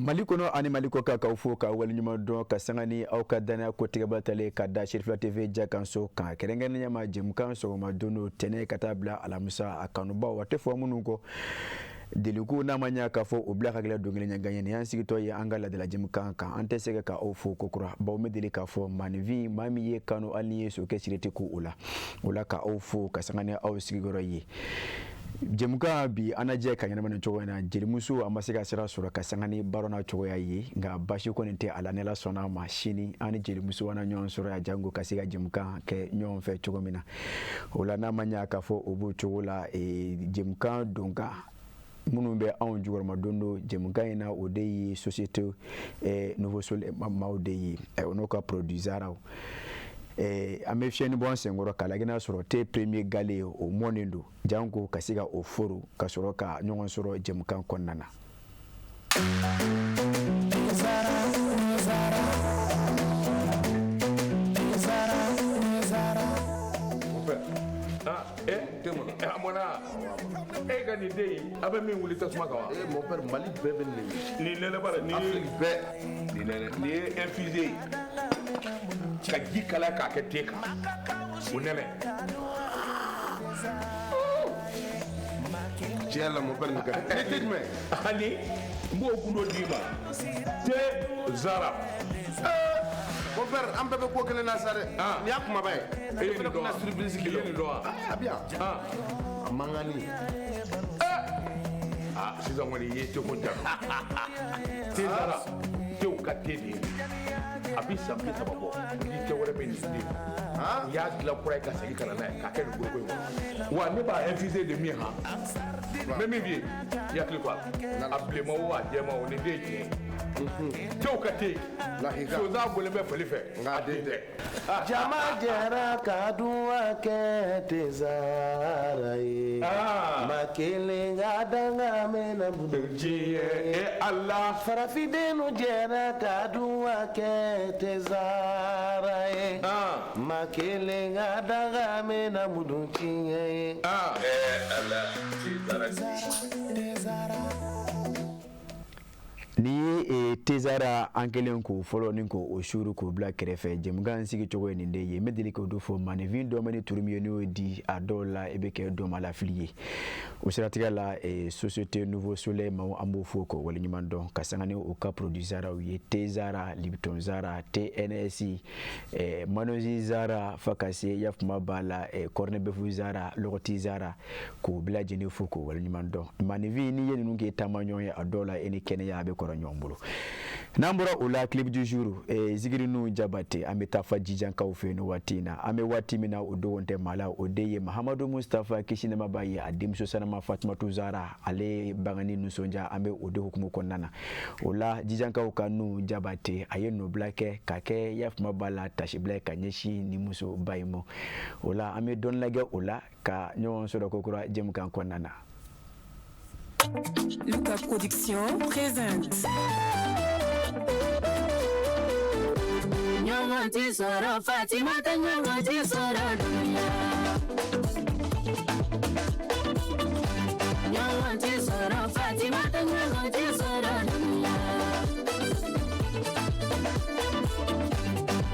Mali kɔnɔ ani Mali kɔkan, k'aw fo ka waleɲuman dɔn ka sanga ni aw ka danaya kotigɛba talen ka da Cherifila TV jakanso kan, kɛrɛnkɛrɛnnenya ma jɛmukan sɔgɔma don o tɛnɛ ka taa bila alamisa. A kanubaw, a tɛ fɔ minnu kɔ deliko n'a ma ɲɛ k'a fɔ o bila ka gɛlɛn don kelen ɲɛgan ye. Nin y'an sigitɔ ye an ka ladala jɛmukan kan. An tɛ se ka aw fo kokura, bawo n bɛ deli k'a fɔ, maaninfin, maa min ye kanu, hali n'i ye sokɛ siri tɛ ko o la. O la, ka aw fo ka sanga ni aw sigiyɔrɔ ye. Jɛmukan bi, an lajɛ ka ɲɛnama ni cogo in na. Jelimuso, a ma se ka sira sɔrɔ ka sanga ni baara n'a cogoya ye, nka basi kɔni tɛ a la. Ni Ala sɔnna a ma, sini an ni jelimuso an na ɲɔgɔn sɔrɔ yan jango ka se ka jɛmukan kɛ ɲɔgɔn fɛ cogo min na. O la, n'a ma ɲɛ k'a fɔ o b'o cogo la, jɛmukan donkan minnu bɛ anw jukɔrɔma don don jɛmukan in na, o de ye Société Nouveau Soleil maaw de ye, o n'o ka produit Zaraw. An bɛ fiɲɛni bɔ an senkɔrɔ k'a lajɛ n'a sɔrɔ te premier gale o mɔnen don janko ka se ka o foro ka sɔrɔ ka ɲɔgɔn sɔrɔ jɛmukan kɔnɔna na. A mɔna. E ka nin den in, a bɛ min wuli tasuma kan wa? Eh, mon père, Mali bɛɛ bɛ nin de. Nin nɛnɛ bara nin ye. Afrique bɛɛ. Nin nɛnɛ, nin ye infusé ye ka ji kalaya k'a kɛ te kan, o nɛnɛ. Tiɲɛ la, mon père, nin ka di. Ni te jumɛn? Ani n b'o gundo d'i ma, te Zara. Mon père, an bɛɛ bɛ ko kelen na sa dɛ. Ah. Nin y'a kumaba ye. E ye nin dɔn wa? Surprise I ye nin dɔn wa? A bɛ yan. Ah. A mankanni. Ah, sisan kɔni i ye teko jaabi. Te Zara, tew ka te de ye. A bi san 30 bɔ ni te wɛrɛ bɛ nin den. U y'a dilan kura ye ka segin ka na n'a ye k'a kɛ nin foroko in kɔnɔ. Wa ne b'a infusé de min han, n bɛ min f'i ye, i hakili to a la. A bilenman o, a jɛman o, nin den ye tiɲɛ ye. Tew ka te. Lakika. Sonsan bɔlen bɛ fali fɛ. Nka a den tɛ. Jama jɛra ka duwa kɛ Tezara ye. Ah. Ma kelen ka danga mɛnna bolo. Diɲɛ e Ala. Farafindenw jɛra ka duwa kɛ Tezara ye. Ah. Ma kelen ka danga mɛnna mudu tiɲɛ ye. Ah. Eh Ala, te Zara. Ni ye tezara, an kɛlen k'o fɔlɔ ni k'o suuru k'o bila kɛrɛfɛ. Jɛmukan sigi cogo ye nin de ye. N bɛ deli k'o do fɔ, maaninfin dɔ ni turu min ye, n'o di a dɔw la, i bɛ kɛ dɔnmalafili ye. O siratigɛ la, Société Nouveau Soleil maaw, an b'o fo k'o waleɲuman dɔn ka sanga ni u ka produit Zaraw ye: te Zara, Lipton Zara, TNS, mayonnaise Zara, fo ka se yafuma b'a la, corned-beef Zara, lɔgɔti Zara, k'o bɛɛ lajɛlen fo k'o waleɲuman dɔn. Maaninfin, n'i ye ninnu kɛ taama ɲɔgɔn ye, a dɔw la e ni kɛnɛya a bɛ kɔrɔ ɲɔgɔn bolo. N'an bɔra o la, clip du jour, Zikirinu Jabate, an bɛ taa fa Jijankaw fɛ yen. Waati in na, an bɛ waati min na, o dogon tɛ maa la, o de ye Mahamadu Mustafa, kisi nɛma b'a ye, a denmuso sanama Fatumatu Zara, ale bangani nisɔndiya, an bɛ o de hukumu kɔnɔna na. O la, Jijankaw ka nu Jabate, a ye nɔbila kɛ ka kɛ yafuma b'a la tasibila ye ka ɲɛsin ni musoba in ma. O la, an bɛ dɔɔni lajɛ o la ka ɲɔgɔn sɔrɔ kokura jɛmukan kɔnɔna na. Luka Production présente. Ɲɔgɔn tɛ sɔrɔ, Fatima tɛ ɲɔgɔn tɛ sɔrɔ dunuya. Ɲɔgɔn tɛ sɔrɔ, Fatima tɛ ɲɔgɔn tɛ sɔrɔ dunuya.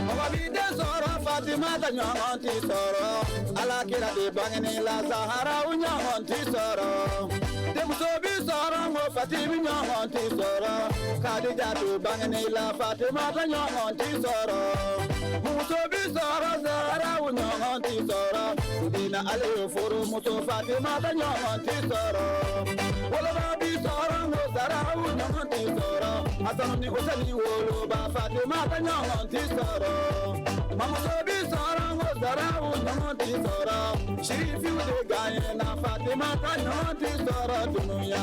Mɔgɔ b'i den sɔrɔ, Fatima tɛ ɲɔgɔn tɛ sɔrɔ. Ala kira de bangeni la, Saharaw ɲɔgɔn tɛ sɔrɔ. Denmuso bi sɔrɔ, n ko Fatimi ɲɔgɔn tɛ sɔrɔ. Kadija to bangeni la, Fatima tɛ ɲɔgɔn tɛ sɔrɔ. Muso bi sɔrɔ, Saharaw ɲɔgɔn tɛ sɔrɔ. Sidina Ale furu muso, Fatima tɛ ɲɔgɔn tɛ sɔrɔ. Woloba bi sɔrɔ, n ko Saharaw ɲɔgɔn tɛ sɔrɔ. Hasanu ni Husɛni woloba, Fatima tɛ ɲɔgɔn tɛ sɔrɔ. Mamuso bi sɔrɔ, n ko Saharaw ɲɔgɔn tɛ sɔrɔ. Sirifiw de gagnena, Fatima ta ɲɔgɔn tɛ sɔrɔ dunuya.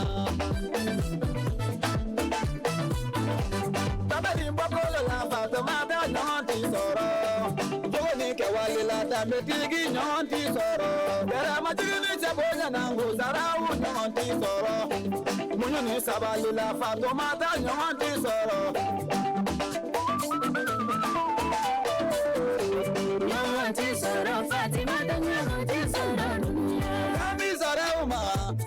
Tabali bɔkolo la, Fatima ta ɲɔgɔn tɛ sɔrɔ. Jogo ni kɛwale la. Danbetigi ɲɔgɔn ti sɔrɔ. Yɛrɛmajigi ni cɛ bonya na ko Zarawu ɲɔgɔn ti sɔrɔ. Muɲu ni sabali la Fatumata ɲɔgɔn ti sɔrɔ. Ɲɔgɔn ti sɔrɔ Fatimata ɲɔgɔn ti sɔrɔ dunuya. Kan bi Zarawu ma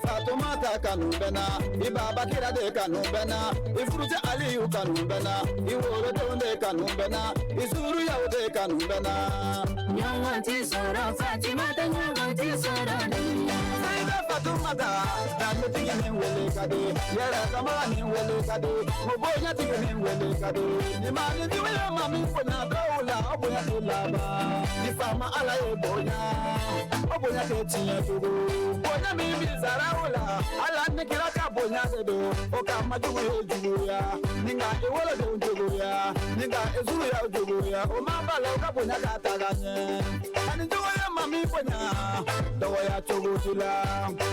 Fatumata kanu bɛ na, i baba kira de kanu bɛ na, i furucɛ Aliyu kanu bɛ na, i wolodenw de kanu bɛ na, i suruyaw de kanu bɛ na. Ɲɔgɔn ti sɔrɔ Fatimata ɲɔgɔn ti sɔrɔ dunuya. Sayida Fatumata danbetigi ni wele ka di, yɛrɛ dama ni wele ka di, mo bonyatigi ni wele ka di. Ni maa ni juguya ma min bonya dɔw la, o bonya tɛ laban. Ni faama Ala ye bonya, o bonya tɛ tiɲɛ tugun. Bonya min bi Zarawu la, Ala ni kira ka bonya de don. O kama jugu ye juguya, ni ka i wolodenw juguya, ni ka i suruyaw juguya, o ma bala o ka bonya ka taga ɲɛ. Ani juguya ma min bonya, dɔgɔya cogo t'i la.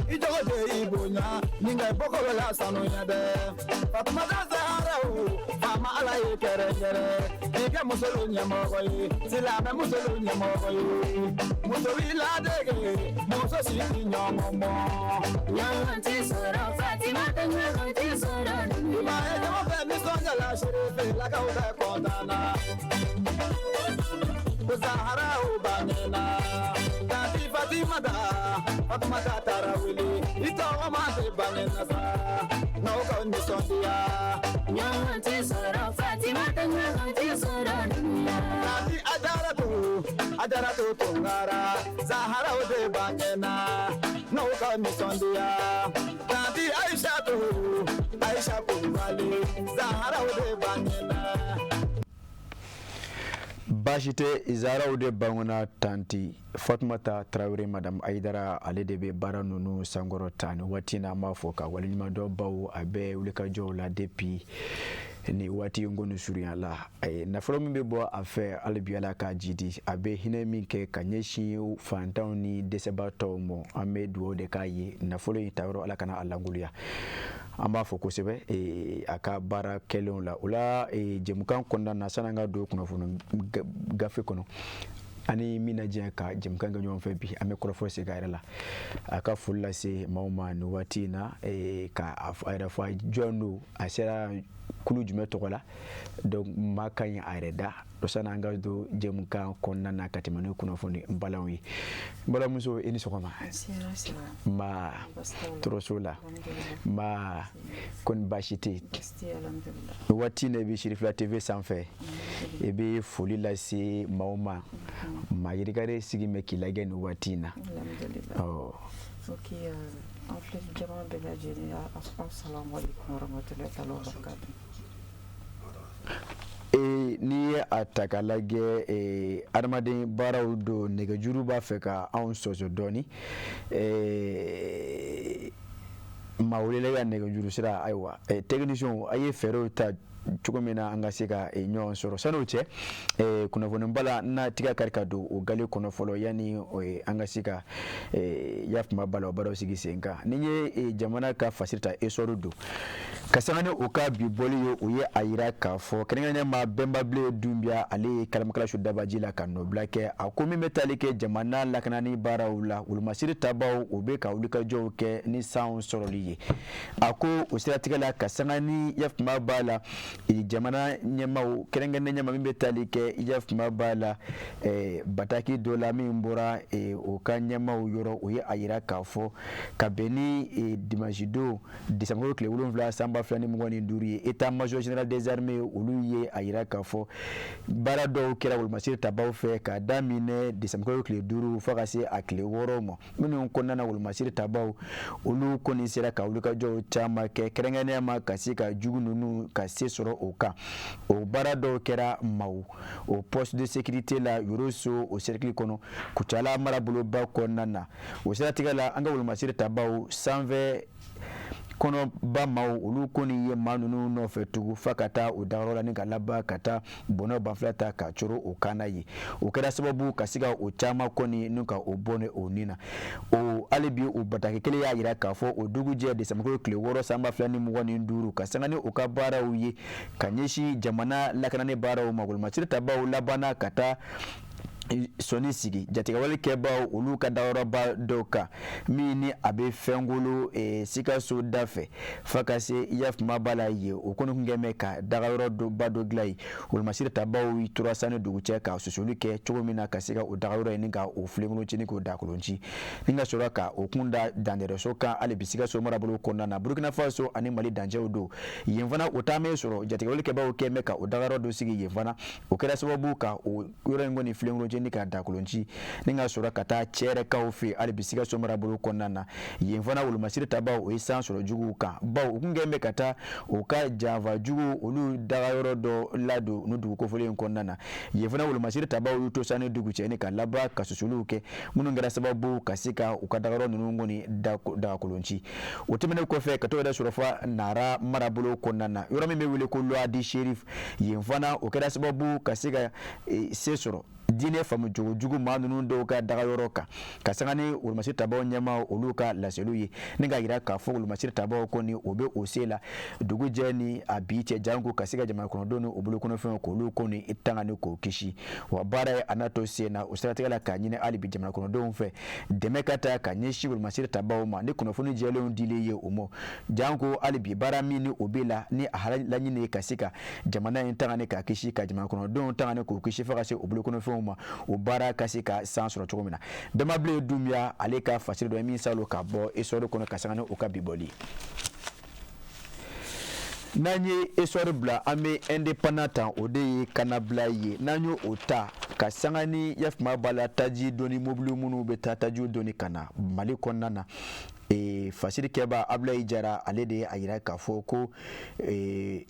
I jogo tɛ i bonya, ni ka i bɔkolo la sanuya dɛ. Fatumata Zaharawu, faama Ala ye kɛrɛnkɛrɛn, k'i kɛ musolu ɲɛmɔgɔ ye, silamɛ musolu ɲɛmɔgɔ ye. Muso b'i ladege, muso si t'i ɲɔgɔn bɔ. Ɲɔgɔn ti sɔrɔ Fatimata ɲɔgɔn ti sɔrɔ I dunuya. m'a ye jama bɛɛ nisɔndiya la, Serifilakaw bɛɛ kɔntan na. Ko Zaharawu bangena, tanti Fatimata, Fatumata Tarawele, i tɔgɔ ma tɛ bangena sa, n'aw ka nisɔndiya. Ɲɔgɔn ti sɔrɔ Fatimata ɲɔgɔn ti sɔrɔ dunuya. Tanti Ajaratu, Ajaratu Tunkara, Zaharawu de bangena, n'aw ka nisɔndiya. Tanti Aïchatu, Aïcha Kulubali, Zaharawu de bangena. Baasi tɛ, Zaraw de bangena tanti Fatumata Tarawele, madame Ayidara, ale de bɛ baara ninnu sankɔrɔ ta ni waati in na. An b'a fɔ ka waleɲuman dɔn baw a bɛ wulikajɔw la depuis ni waati in kɔni surunya la. Nafolo min bɛ bɔ a fɛ, hali bi Ala k'a jidi, a bɛ hinɛ min kɛ ka ɲɛsin fantanw ni dɛsɛbaatɔw ma, an bɛ dugawu de k'a ye. Nafolo in tayɔrɔ, Ala kana a langoloya. An b'a fɔ kosɛbɛ a ka baara kɛlenw la. O la, jɛmukan kɔnɔna na, sanni an ka don kunnafoni gafe kɔnɔ ani min na diɲɛ ka jɛmukan kɛ ɲɔgɔn fɛ bi, an bɛ kɔrɔfɔ segin a yɛrɛ la, a ka foli lase maaw ma nin waati in na, ka a yɛrɛ fɔ a jɔn don, a sera kulu jumɛn tɔgɔ la. Donc maa ka ɲi a yɛrɛ da o sanni an ka don jɛmukan kɔnɔna na ka tɛmɛ ni kunnafoni n balimaw ye. N balimamuso, i ni sɔgɔma. Nba, tɔɔrɔso la? Nba, kɔni baasi tɛ yen? Waati in na, i bɛ Sirifila TV sanfɛ, i bɛ foli lase maaw ma, maa yirika de sigi bɛ k'i lajɛ nin waati in na. Ɔ. Ok, an filɛ jama bɛɛ lajɛlen, assalamu alaikum warahmatullahi taala wabarakatuh. N'i ye a ta k'a lajɛ, adamaden baaraw don, nɛgɛjuru b'a fɛ ka anw sɔsɔ dɔɔni. Maa welele ka nɛgɛjuru sira, ayiwa, technicien, a ye fɛɛrɛw ta cogo min na an ka se ka ɲɔgɔn sɔrɔ. San'o cɛ, kunnafoniba la, n na tiga kari ka don o gale kɔnɔ fɔlɔ, yanni an ka se ka yafama ba la o baaraw sigi sen kan. Ni ye jamana ka fasiri ta, essor don ka sanga ni o ka bi bɔli ye, o ye a yira k'a fɔ kɛrɛnkɛrɛnnenya ma Bɛnbabilen Dunbiya, ale ye kalamakala su dabaji la ka nɔbila kɛ. A ko min bɛ tali kɛ jamana lakanani baaraw la, wolomasiri tabaw, o bɛ ka wulikajɔw kɛ ni sanw sɔrɔli ye. A ko o siratigɛ la, ka sanga ni yafama b'a la jamana ɲɛmaaw, kɛrɛnkɛrɛnnen ɲɛmaa min bɛ tali kɛ yafama b'a la bataki dɔ la min bɔra o ka ɲɛmaaw yɔrɔ, o ye a yira k'a fɔ ka bɛn ni dimanche don décembre tile 7 san 2025 ye, état major général des armées, olu ye a yira k'a fɔ baara dɔw kɛra wolomasiri tabaw fɛ k'a daminɛ décembre tile 5 fo ka se a tile 6 ma, minnu kɔnɔna na wolomasiri tabaw, olu kɔni sera ka wulikajɔw caman kɛ, kɛrɛnkɛrɛnnenya ma ka se ka jugu ninnu ka se sɔrɔ o kan. O baara dɔw kɛra Mawu, o poste de sécurité la, Yoroso, o cercle kɔnɔ, Kucala maraboloba kɔnɔna na. O siratigɛ la, an ka wolomasiri tabaw sanfɛ kɔnɔba maaw, olu kɔni ye maa ninnu nɔfɛ tugun fo ka taa o dagayɔrɔ la, ni ka laban ka taa bɔnɛ banfula ta ka coro o kan na ye. O kɛra sababu ka se ka o caman kɔni ni ka o bɔnɛ o nin na. O hali bi, o bataki kelen y'a yira k'a fɔ o dugujɛ décembre tile 6 san 2025, ka sanga ni o ka baaraw ye ka ɲɛsin jamana lakanani baaraw ma, wolomasiri tabaw labanna ka taa Sɔnni sigi jatigɛwale kɛbaw olu ka dayɔrɔba dɔw kan min ni a bɛ fɛnkolo Sikaso da fɛ fo ka se yafuma b'a la yen. O kɔni kun kɛlen bɛ ka dagayɔrɔ ba dɔ dilan yen. Wolomasiri tabaw tora san ni dugu cɛ ka susuli kɛ cogo min na ka se ka o dagayɔrɔ in ka o filenkolon ci ni k'o dakolon ci, ni ka sɔrɔ ka o kun da dandɛrɛso kan hali bi Sikaso marabolo kɔnɔna na. Burukina Faso ani Mali dancɛw don yen fana. O taama sɔrɔ jatigɛwale kɛbaw kɛlen bɛ ka o dagayɔrɔ dɔ sigi yen fana. O kɛra sababu ka o yɔrɔ in kɔni filenkolon ci ni ka dakolon ci, ni ka sɔrɔ ka taa cɛrɛkaw fɛ hali bi Sikaso marabolo kɔnɔna na. Yen fana, wolomasiri tabaw o ye san sɔrɔ juguw kan, bawo u kun kɛlen bɛ ka taa u ka janfa jugu olu dagayɔrɔ dɔ ladon ni dugu kofɔlen in kɔnɔna na. Yen fana, wolomasiri tabaw y'u to san ni dugu cɛ ni ka laban ka susuliw kɛ minnu kɛra sababu ka se ka u ka dagayɔrɔ ninnu kɔni dagakolon ci. O tɛmɛnen kɔfɛ, ka t'o yɛrɛ sɔrɔ fa Nara marabolo kɔnɔna na, yɔrɔ min bɛ wele ko Loadi Sherif. Yen fana, o kɛra sababu ka se ka se sɔrɔ diinɛ faamu cogo jugu maa ninnu dɔw ka dagayɔrɔ kan, ka sanga ni wolomasiri tabaw ɲɛmaa olu ka laseliw ye, ni ka yira k'a fɔ wolomasiri tabaw kɔni o bɛ o se la dugu jɛ ni a bi cɛ, janko ka se ka jamana kɔnɔdenw ni u bolokɔnɔfɛnw k'olu kɔni tanga ni k'o kisi. Wa baara ye a n'a to sen na. O siratigɛ la, k'a ɲini hali bi jamana kɔnɔdenw fɛ, dɛmɛ ka taa ka ɲɛsin wolomasiri tabaw ma ni kunnafoni jɛlenw dilen ye u ma, janko hali bi baara min ni o bɛ la ni a laɲini ye ka se ka jamana in tanga ni k'a kisi, ka jamana kɔnɔdenw tanga ni k'o kisi fo ka se u bolokɔnɔfɛnw ma, o baara ka se ka san sɔrɔ cogo min na. Damabilen Dunbiya, ale ka fasiri dɔ ye min salo ka bɔ Essor kɔnɔ, ka sanga ni o ka bi bɔli. N'an ye Essor bila, an bɛ Indépendant ta, o de ye kannabila ye. N'an y'o o ta ka sanga ni yafuma b'a la taji doni mobili minnu bɛ taa tajiw doni ka na Mali kɔnɔna na, fasiri kɛba Abulayi Jara, ale de ye a yira k'a fɔ ko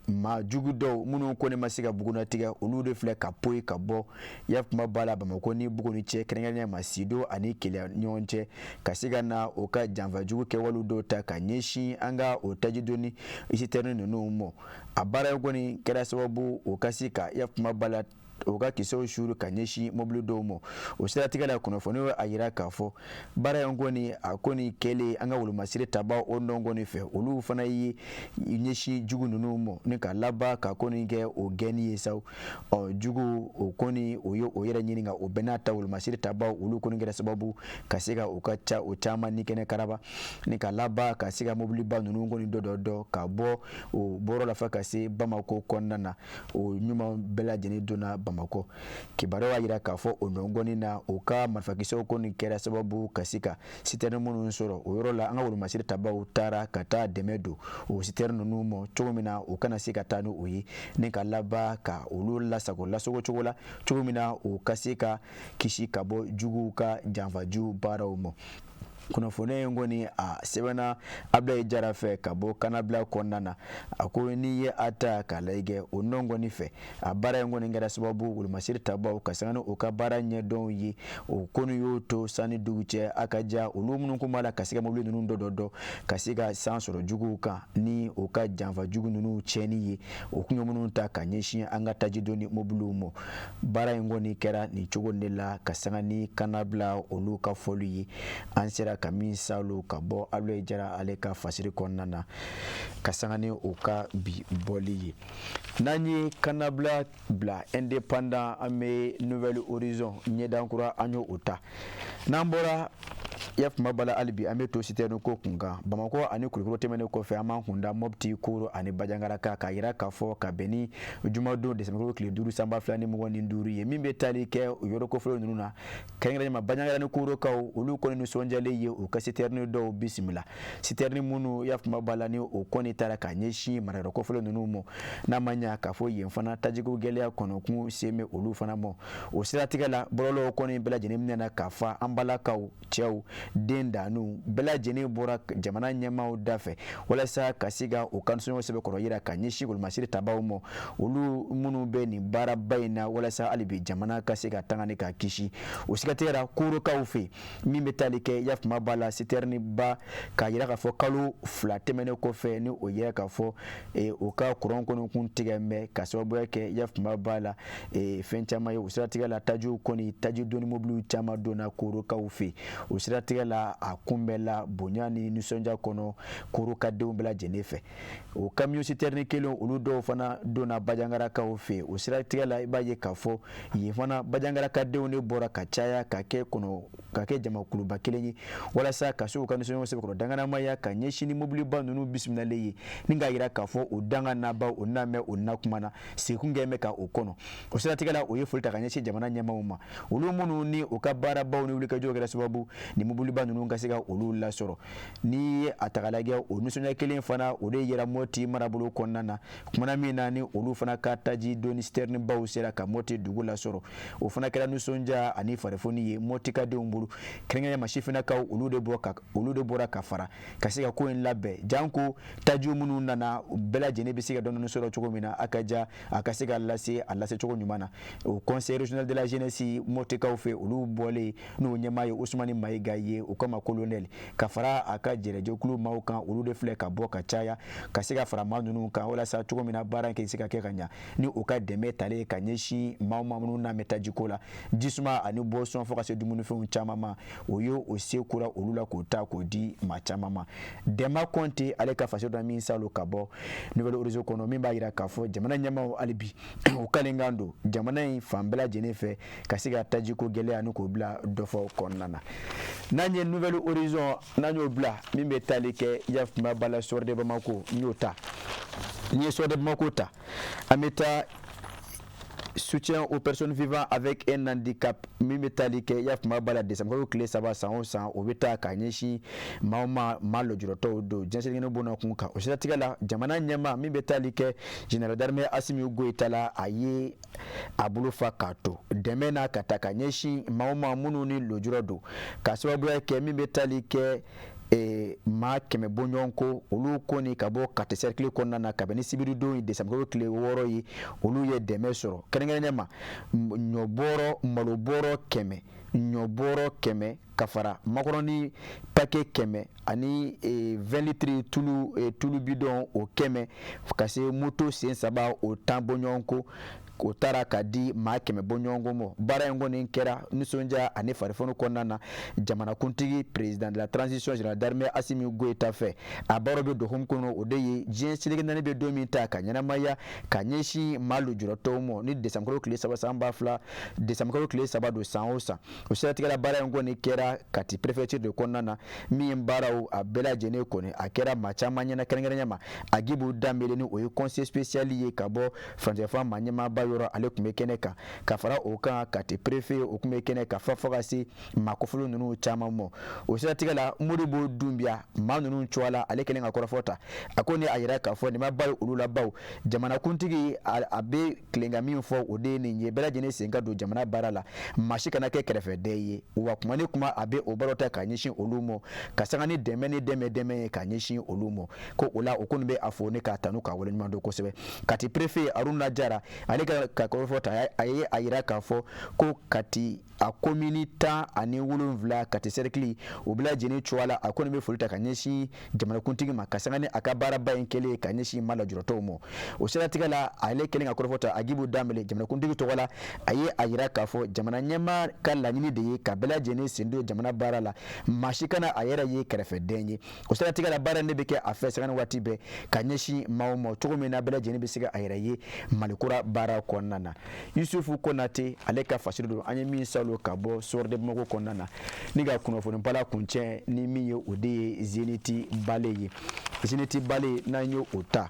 maa jugu dɔw minnu ko ne ma se ka bugunnatigɛ, olu de filɛ ka poyi ka bɔ yafuma b'a la Bamakɔ ni Buguni cɛ, kɛrɛnkɛrɛnnenya ma Sido ani Keleya ɲɔgɔn cɛ, ka se ka na o ka janfajugu kɛwalew dɔw ta ka ɲɛsin an ka o taji doni citerne ninnu ma. A baara in kɔni kɛra sababu o ka se ka yafuma b'a la o ka kisɛw suuru ka ɲɛsin mobili dɔw ma. O siratigɛ la, kunnafoni a yira k'a fɔ baara in kɔni a kɔni kɛlen an ka wolomasiri tabaw o nɔ kɔni fɛ, olu fana ye ɲɛsin jugu ninnu ma ni ka laban ka kɔni kɛ o gɛnni ye sa. Ɔ jugu o kɔni o ye o yɛrɛ ɲini, nka o bɛɛ n'a ta, wolomasiri tabaw olu kɔni kɛra sababu ka se ka u ka ca o caman ni kɛnɛ karaba, ni ka laban ka se ka mobiliba ninnu kɔni dɔ dɔ dɔ ka bɔ o bɔrɔ la fo ka se Bamakɔ kɔnɔna na. O ɲuman bɛɛ lajɛlen donna Bamakɔ. Kibaruya y'a jira k'a fɔ o nɔgɔni na, o ka marifakisɛw kɔni kɛra sababu ka se ka citerne minnu sɔrɔ o yɔrɔ la, an ka wolomasiri tabaw taara ka taa dɛmɛ don o citerne ninnu ma cogo min na u kana se ka taa ni o ye, ni ka laban ka olu lasago lasago cogo la cogo min na u ka se ka kisi ka bɔ juguw ka janfaju baaraw ma. Kunnafoni in kɔni a sɛbɛnna Abulayi Jara fɛ ka bɔ kannabila kɔnɔna na. A ko n'i ye a ta k'a lajɛ o nɔ kɔni fɛ, a baara in kɔni kɛra sababu wolomasiri tabaw ka sanga ni u ka baara ɲɛdɔnw ye, o kɔni y'o to san ni dugu cɛ a ka ja olu minnu kun b'a la ka se ka mobili ninnu dɔ dɔ dɔ ka se ka san sɔrɔ juguw kan ni u ka janfa jugu ninnu tiɲɛni ye, o kun ye minnu ta ka ɲɛsin an ka taji doni mobiliw ma. Baara in kɔni kɛra nin cogo de la, ka sanga ni kannabila olu ka fɔli ye, an sera ka min salo ka bɔ Abulayi Jara ale ka fasiri kɔnɔna na, ka sanga ni o ka bi bɔli ye. N'an ye kannabila bila, Indépendant, an bɛ Nouvel Horizon, ɲɛdankura, an y'o o ta. N'an bɔra yafuma bala hali bi, an bɛ to citerne ko kun kan Bamakɔ ani Kulukɔrɔ. Tɛmɛnen kɔfɛ, an b'an kun da Mɔpti, Koro ani Bajangara kan, k'a yira k'a fɔ ka bɛn ni jumadon desanburukalo tile 5 san 2025 ye, min bɛ tali kɛ o yɔrɔ kofɔlen ninnu na, kɛrɛnkɛrɛnnenya ma Bajangara ni Korokaw. Olu kɔni nisɔndiyalen ye u ka citerne dɔw bisimila, citerne minnu yafuma b'a la ni o kɔni taara ka ɲɛsin marayɔrɔ kofɔlen ninnu ma. N'a ma ɲa k'a fɔ yen fana tajiko gɛlɛya kɔnɔkun sen bɛ olu fana ma, o siratigɛ la, bɔlɔlɔw kɔni bɛɛ lajɛlen minɛna k'a fa. An balakaw, cɛw, den danuw bɛɛ lajɛlen bɔra jamana ɲɛmaaw da fɛ walasa ka se ka u ka nisɔndiya sɛbɛkɔrɔ yira ka ɲɛsin wolomasiri tabaw ma, olu minnu bɛ nin baaraba in na walasa hali bi jamana ka se ka tanga ni ka kisi. O siratigɛ la, Korokaw fɛ, min bɛ tali kɛ yafuma b'a la citerne ba, k'a yira k'a fɔ kalo 2 tɛmɛnen kɔfɛ ni o yira k'a fɔ o ka kuran kɔni kun tigɛ bɛ ka sababuya kɛ yafuma b'a la fɛn caman ye. O siratigɛ la, tajiw kɔni, taji doni mobiliw caman donna Korokaw fɛ. O siratigɛ siratigɛ la, a kunbɛnla bonya ni nisɔndiya kɔnɔ Korokadenw bɛɛ lajɛlen fɛ. O camion citerne kelen, olu dɔw fana donna Bajangarakaw fɛ. O siratigɛ la, i b'a ye k'a fɔ yen fana, Bajangarakadenw de bɔra ka caya ka kɛ kɔnɔ, ka kɛ jamakuluba kelen ye, walasa ka se u ka nisɔndiya sɛbɛkɔrɔ danganamaya ka ɲɛsin ni mobiliba ninnu bisimilalen ye, ni k'a yira k'a fɔ o danga naba o na mɛn o na kuma na sekun kɛ bɛ ka o kɔnɔ. O siratigɛ la, o ye foli ta ka ɲɛsin jamana ɲɛmaaw ma, olu minnu ni u ka baarabaw ni wulikajɔw kɛra sababu ni mobiliba ninnu ka se ka olu lasɔrɔ. N'i ye a ta k'a lajɛ, o nisɔndiya kelen fana, o de yera Mɔti marabolo kɔnɔna na, kumana min na ni olu fana ka taji doni citerne baw sera ka Mɔti dugu lasɔrɔ. O fana kɛra nisɔndiya ani farifoni ye Mɔtikadenw bolo, kɛrɛnkɛrɛnnenya ma sifinnakaw. Olu de bɔra ka fara ka se ka ko in labɛn, janko tajiw minnu nana, bɛɛ lajɛlen bɛ se ka dɔɔni sɔrɔ cogo min na, a ka ja a ka se ka lase a lase cogo ɲuman na. O Conseil régional de la jeunesse Mɔtikaw fɛ, olu bɔlen n'o ɲɛmaa ye Usumani Mayiga ye, o kama colonel, ka fara a ka jɛrɛjɛkulu maaw kan, olu de filɛ ka bɔ ka caya ka se ka fara maa ninnu kan, walasa cogo min na baara in kɛ se ka kɛ ka ɲa, ni u ka dɛmɛ talen ka ɲɛsin maa maa minnu n'a mɛn tajiko la, jisuma ani boisson, fo ka se dumunifɛnw caman ma. O ye o se kura olu la k'o ta k'o di maa caman ma. Dɛma Kɔnte, ale ka faso dɔ min salo ka bɔ Nouvel Horizon kɔnɔ, min b'a yira k'a fɔ jamana ɲɛmaaw, hali bi u kalenkan don jamana in fan bɛɛ lajɛlen fɛ ka se ka tajiko gɛlɛya ni k'o bila dɔfɔ kɔnɔna na. N'an ye Nouvel Horizon, n'an y'o bila, min bɛ tali kɛ yafuma bala Soir de Bamako, n y'o ta. N'i ye Soir de Bamako ta, an bɛ taa soutien aux personnes vivant avec un handicap, min bɛ tali kɛ yafuma bala décembre tile 3 san o san, o bɛ taa ka ɲɛsin maa o maa, maa lujuratɔw don diɲɛ seleke bonna kun kan. O siratigɛ la, jamana ɲɛmaa min bɛ tali kɛ général d'armée Asimi Goyita la, a ye a bolo fa k'a to dɛmɛ n'a ka ta ka ɲɛsin maa o maa minnu ni lujura don, ka sababuya kɛ min bɛ tali kɛ maa 100 bɔɲɔgɔn ko, olu kɔni ka bɔ Kati cercle kɔnɔna na, kabini sibiridon ye décembre tile 6 ye, olu ye dɛmɛ sɔrɔ, kɛrɛnkɛrɛnnenya ma ɲɔbɔrɔ, malobɔrɔ 100, ɲɔbɔrɔ 100, ka fara makɔrɔni paquet 100 ani 20 litres tulu, tulu bidon o 100, ka se moto sen saba o 10 bɔɲɔgɔn ko, o taara ka di maa 100 bɔɲɔgɔnko ma. Baara in kɔni kɛra nisɔndiya ani farifoni kɔnɔna na jamanakuntigi, président de la transition, général d'armée Asimi Goyita fɛ. A baaraw bɛ don hukumu kɔnɔ, o de ye diɲɛ seleke naani bɛ don min ta ka ɲɛnamaya ka ɲɛsin maa lujuratɔw ma, ni décembre tile 3 san 2000, décembre tile 3 don san o san. O siratigɛla, baara in kɔni kɛra Kati préfecture de kɔnɔna na, min baaraw a bɛɛ lajɛlen kɔni a kɛra maa caman ɲɛna, kɛrɛnkɛrɛnnenya ma Agibu Danbele, ni o ye conseiller spécial ye ka bɔ furancɛfanga maa ɲɛmaaba yɔrɔ, ale tun bɛ kɛnɛ kan. Ka fara o kan, Kati préfet, o tun bɛ kɛnɛ kan, fo ka se maa kofɔlen ninnu caman ma. O siratigɛ la, Modibo Dunbiya, maa ninnu cogoya la, ale kɛlen ka kɔrɔfɔ ta, a ko ni a yira k'a fɔ nin ma ba ye olu la, baw jamanakuntigi a bɛ tilen ka min fɔ, o de ye nin ye: bɛɛ lajɛlen sen ka don jamana baara la, maa si kana kɛ kɛrɛfɛden ye. Wa kuma ni kuma, a bɛ o baaraw ta ka ɲɛsin olu ma, ka sanga ni dɛmɛ ni dɛmɛ dɛmɛ ye ka ɲɛsin olu ma, ko o la o kɔni bɛ a fo ne k'a tanu k'a waleɲuman dɔn kosɛbɛ. Kati préfet Aruna Jara, ale ka kɔrɔfɔ ta, a ye a yira k'a fɔ ko Kati a komini 17, Kati cercle, o bɛɛ lajɛlen cogoya la, a kɔni bɛ foli ta ka ɲɛsin jamanakuntigi ma, ka sanga ni a ka baaraba in kɛlen ye ka ɲɛsin maa lujuratɔw ma. O siratigɛ la, ale kɛlen ka kɔrɔfɔ ta, Agibu Danbele, jamanakuntigi tɔgɔ la, a ye a yira k'a fɔ jamana ɲɛmaa ka laɲini de ye ka bɛɛ lajɛlen sen don jamana baara la, maa si kana a yɛrɛ ye kɛrɛfɛden ye. O siratigɛ la, baara in de bɛ kɛ a fɛ sanga ni waati bɛɛ ka ɲɛsin maaw ma, cogo min na bɛɛ lajɛlen bɛ se ka a yɛrɛ ye Malikura baara kɔnɔna na. Yusufu Konate, ale ka fasiri don an ye min salo ka bɔ Soir de Bamako kɔnɔna na. Ni ka kunnafoni bala kuncɛ ni min ye, o de ye Zeniti Bale ye. Zeniti Bale, n'an ye o ta,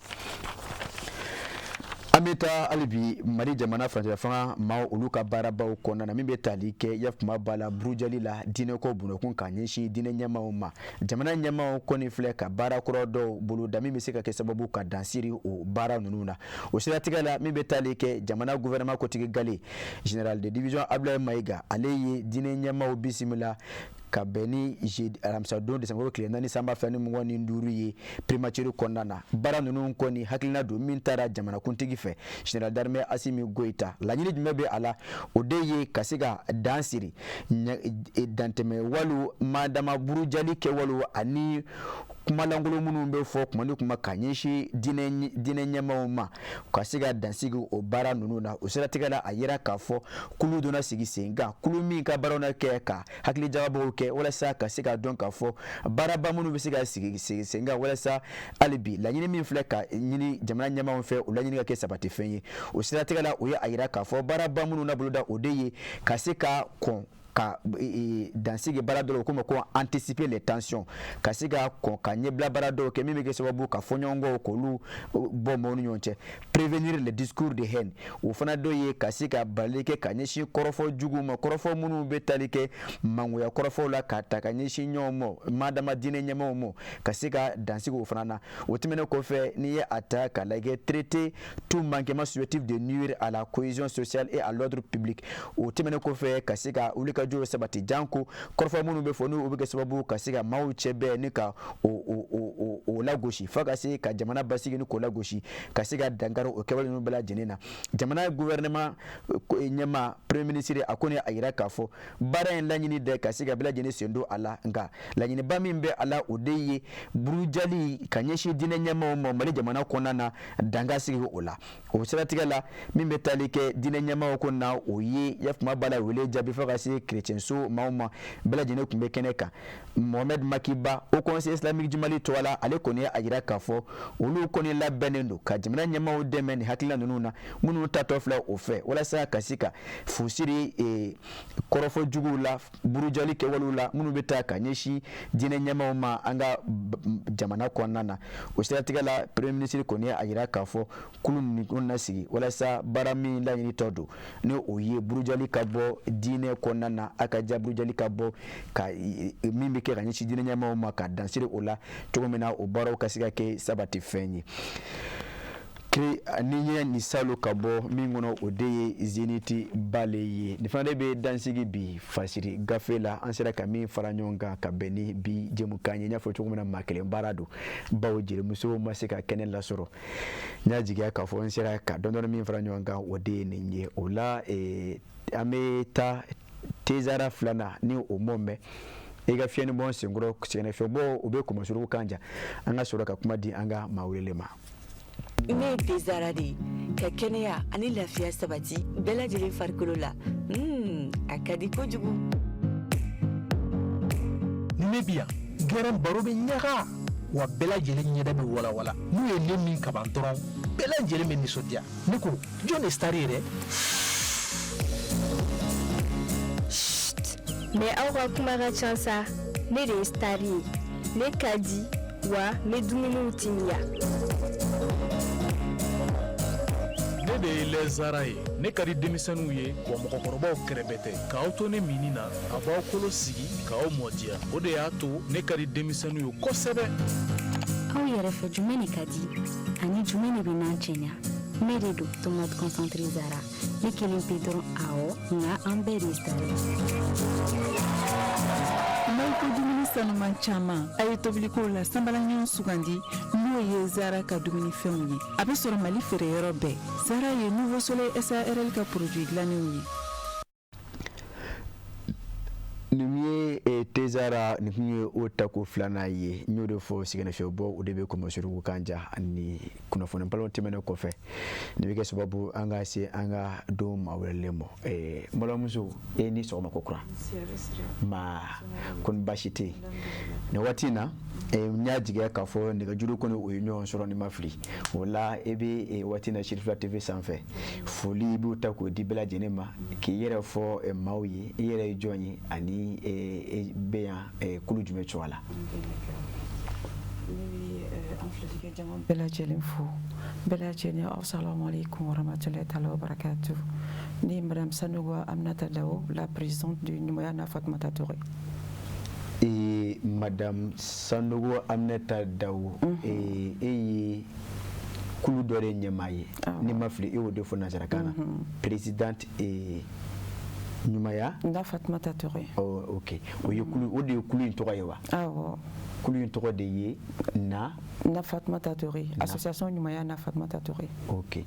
an bɛ taa hali bi Mali jamana furancɛ fanga maaw, olu ka baarabaw kɔnɔna na, min bɛ tali kɛ yafuma ba la burujali la diinɛko bunakun ka ɲɛsin diinɛ ɲɛmaaw ma. Jamana ɲɛmaaw kɔni filɛ ka baara kura dɔw boloda, min bɛ se ka kɛ sababu ka dansiri o baara ninnu na. O siratigɛ la, min bɛ tali kɛ jamana gouvernement kotigi gale, général de division Abdoulaye Mayiga, ale ye diinɛ ɲɛmaaw bisimila ka bɛn ni jeudi, alamisadon décembre tile 4 san 2025 ye, primature kɔnɔna na. Baara ninnu kɔni hakilina don min taara jamanakuntigi fɛ, général d'armée Asimi Goyita. Laɲini jumɛn bɛ a la? O de ye ka se ka dan siri dantɛmɛ waliw, madama burujali kɛwalew ani Kuma lankolon minnu bɛ fɔ kuma ni kuma ka ɲɛsin diinɛ ɲɛmaaw ma, ka se ka dansigi o baara ninnu na. O siratigɛ la, a yira k'a fɔ kulu donna sigi sen kan, kulu min ka baaraw na kɛ ka hakili jagabɔw kɛ walasa ka se ka dɔn k'a fɔ baaraba minnu bɛ se ka sigi sen kan, walasa hali bi laɲini min filɛ ka ɲini jamana ɲɛmaaw fɛ, o laɲini ka kɛ sabatifɛn ye. O siratigɛ la, o ye a yira k'a fɔ baaraba minnu na boloda, o de ye ka se ka kɔn ka dansigi baara dɔw, o ma ko anticiper les tensions, ka se ka kɔn ka ɲɛbila baara dɔw kɛ min bɛ kɛ sababu ka fɔɲɔgɔnkɔw k'olu bɔ maaw ni ɲɔgɔn cɛ, prévenir les discours de haine. O fana dɔ ye ka se ka balili kɛ ka ɲɛsin kɔrɔfɔ juguw ma, kɔrɔfɔ minnu bɛ tali kɛ mangoya kɔrɔfɔw la ka ta ka ɲɛsin ɲɔgɔn ma, madama diinɛ ɲɛmaaw ma, ka se ka dansigi o fana na. O tɛmɛnen kɔfɛ, n'i ye a ta ka lajɛ, traiter tout manquement susceptible de nuire à la cohésion sociale et à l'ordre public. O tɛmɛnen kɔfɛ, ka se ka wulikajɔ sabati janko kɔrɔfɔ minnu bɛ fɔ, n'u bɛ kɛ sababu ka se ka maaw cɛ bɛɛ ni ka o lagosi, fo ka se ka jamana basigi ni k'o lagosi, ka se ka dankari o kɛwale ninnu bɛɛ lajɛlen na. Jamana gouvernement ɲɛmaa, premier ministre, a kɔni a yira k'a fɔ baara in laɲini dɛ ka se ka bɛɛ lajɛlen sen don a la, nka laɲiniba min bɛ a la, o de ye burujali ka ɲɛsin diinɛ ɲɛmaaw ma Mali jamana kɔnɔna na, danga sigi o la. O siratigɛ la, min bɛ tali kɛ diinɛ ɲɛmaaw ko na, o ye yafuma b'a la wele jaabi fo ka se kerecɛnso maaw ma, bɛɛ lajɛlen tun bɛ kɛnɛ kan. Mohamed Makiba, Haut Conseil islamique du Mali tɔgɔ la, ale kɔni ye a yira k'a fɔ olu kɔni labɛnnen don ka jamana ɲɛmaaw dɛmɛ nin hakilina ninnu na minnu tatɔ filɛ o fɛ, walasa ka se ka fusiri kɔrɔfɔ juguw la, burujali kɛwalew la minnu bɛ taa ka ɲɛsin diinɛ ɲɛmaaw ma an ka jamana kɔnɔna na. O siratigɛ la, premier ministre kɔni ye a yira k'a fɔ kulu nin na sigi walasa baara min laɲini tɔ don, ni o ye burujali ka bɔ diinɛ kɔnɔna na, a ka ja burujali ka bɔ ka min bɛ kɛ ka ɲɛsin diinɛ ɲɛmaaw ma, ka dansiri o la cogo min na, o baaraw ka se ka kɛ sabati fɛn ye. Ni ye nin salo ka bɔ min kɔnɔ, o de ye Zenith bale ye. Nin fana de bɛ dansigi bi fasiri gafe la, an sera ka min fara ɲɔgɔn kan ka bɛn ni bi jɛmukan ye. N y'a fɔ cogo min na, maa kelen baara don, bawo jelimuso ma se ka kɛnɛ lasɔrɔ. N y'a jigiya k'a fɔ n sera ka dɔɔni min fara ɲɔgɔn kan, o de ye nin ye. O la, an bɛ taa tezara filanan ni o mɔ mɛn i ka fiɲɛni bɔ senkɔrɔ, sɛgɛnnafiɲɛbɔ, o bɛ kɔmɔsuruku kan ja, an ka sɔrɔ ka kuma di an ka maa welelen ma. Ne ye tezara de ye, ka kɛnɛya ani lafiya sabati bɛɛ lajɛlen farikolo la. A ka di kojugu. Ni ne bi yan, gɛrɛn baro bɛ ɲaga wa, bɛɛ lajɛlen ɲɛda bɛ walawala. N'u ye ne min kaban dɔrɔn, bɛɛ lajɛlen bɛ nisɔndiya. Ne ko, jɔn de star ye dɛ? Mais aw ka kuma ka ca sa. Ne de ye star ye. Ne ka di wa, n bɛ dumuniw timiya. Ne de ye lɛzara ye. Ne ka di denmisɛnninw ye wa, mɔgɔkɔrɔbaw kɛrɛbɛ tɛ. K'aw to ne minni na, a b'aw kolo sigi k'aw mɔdiya. O de y'a to ne ka di denmisɛnninw ye kosɛbɛ. Aw yɛrɛ fɛ, jumɛn de ka di ani jumɛn de bɛ n'an cɛɲa? Ne de don, tomate concentré Zara. Ne kelen pe dɔrɔn? Awɔ, nka an bɛɛ de ye star ye. N'aw ko dumuni sanuman caman, a ye tobilikow la sanbalaɲɔgɔn sugandi, n'o ye Zara ka dumunifɛnw ye. A bɛ sɔrɔ Mali feereyɔrɔ bɛɛ. Zara ye Nouveau Soleil SARL ka produit dilannenw ye. Nin ye tezara nin kun ye o tako filanan ye. N y'o de fɔ, sɛgɛnnafiɲɛbɔ, o de bɛ kɔmɔsuruku kan ja. Ni kunnafoni balo tɛmɛnen kɔfɛ, nin bɛ kɛ sababu an ka se an ka don maa wɛrɛlen ma. N balimamuso, e ni sɔgɔma ko kura ma, kɔni baasi tɛ yen nin waati in na? N y'a jigiya k'a fɔ nɛgɛjuru kɔni, o ye ɲɔgɔn sɔrɔ ni ma fili. O la, e bɛ waati in na Sirifila TV sanfɛ, foli i b'o ta k'o di bɛɛ lajɛlen ma, k'i yɛrɛ fɔ maaw ye, i yɛrɛ ye jɔn ye ani e bɛ yan kulu jumɛn cogoya la? Ne bɛ an filɛlikɛ jama bɛɛ lajɛlen fo, bɛɛ lajɛlen, aw salamu aleykum warahmatulahi taala wa barakatuh. Ne ye madame Sanogo Aminata Dao, la présidente du Ɲumanya na Fatumata Touré. Madame Sanogo Aminata Dao, e ye kulu dɔ de ɲɛmaa ye, ni ma fili, e y'o de fɔ nansarakan na, présidente Ɲumanya na Fatumata Touré. Oh, ok, o ye kulu, o de ye kulu in tɔgɔ ye wa? Awɔ. Kulu in tɔgɔ de ye na Na Fatumata Touré, association Ɲumanya na Fatumata Touré. Ok.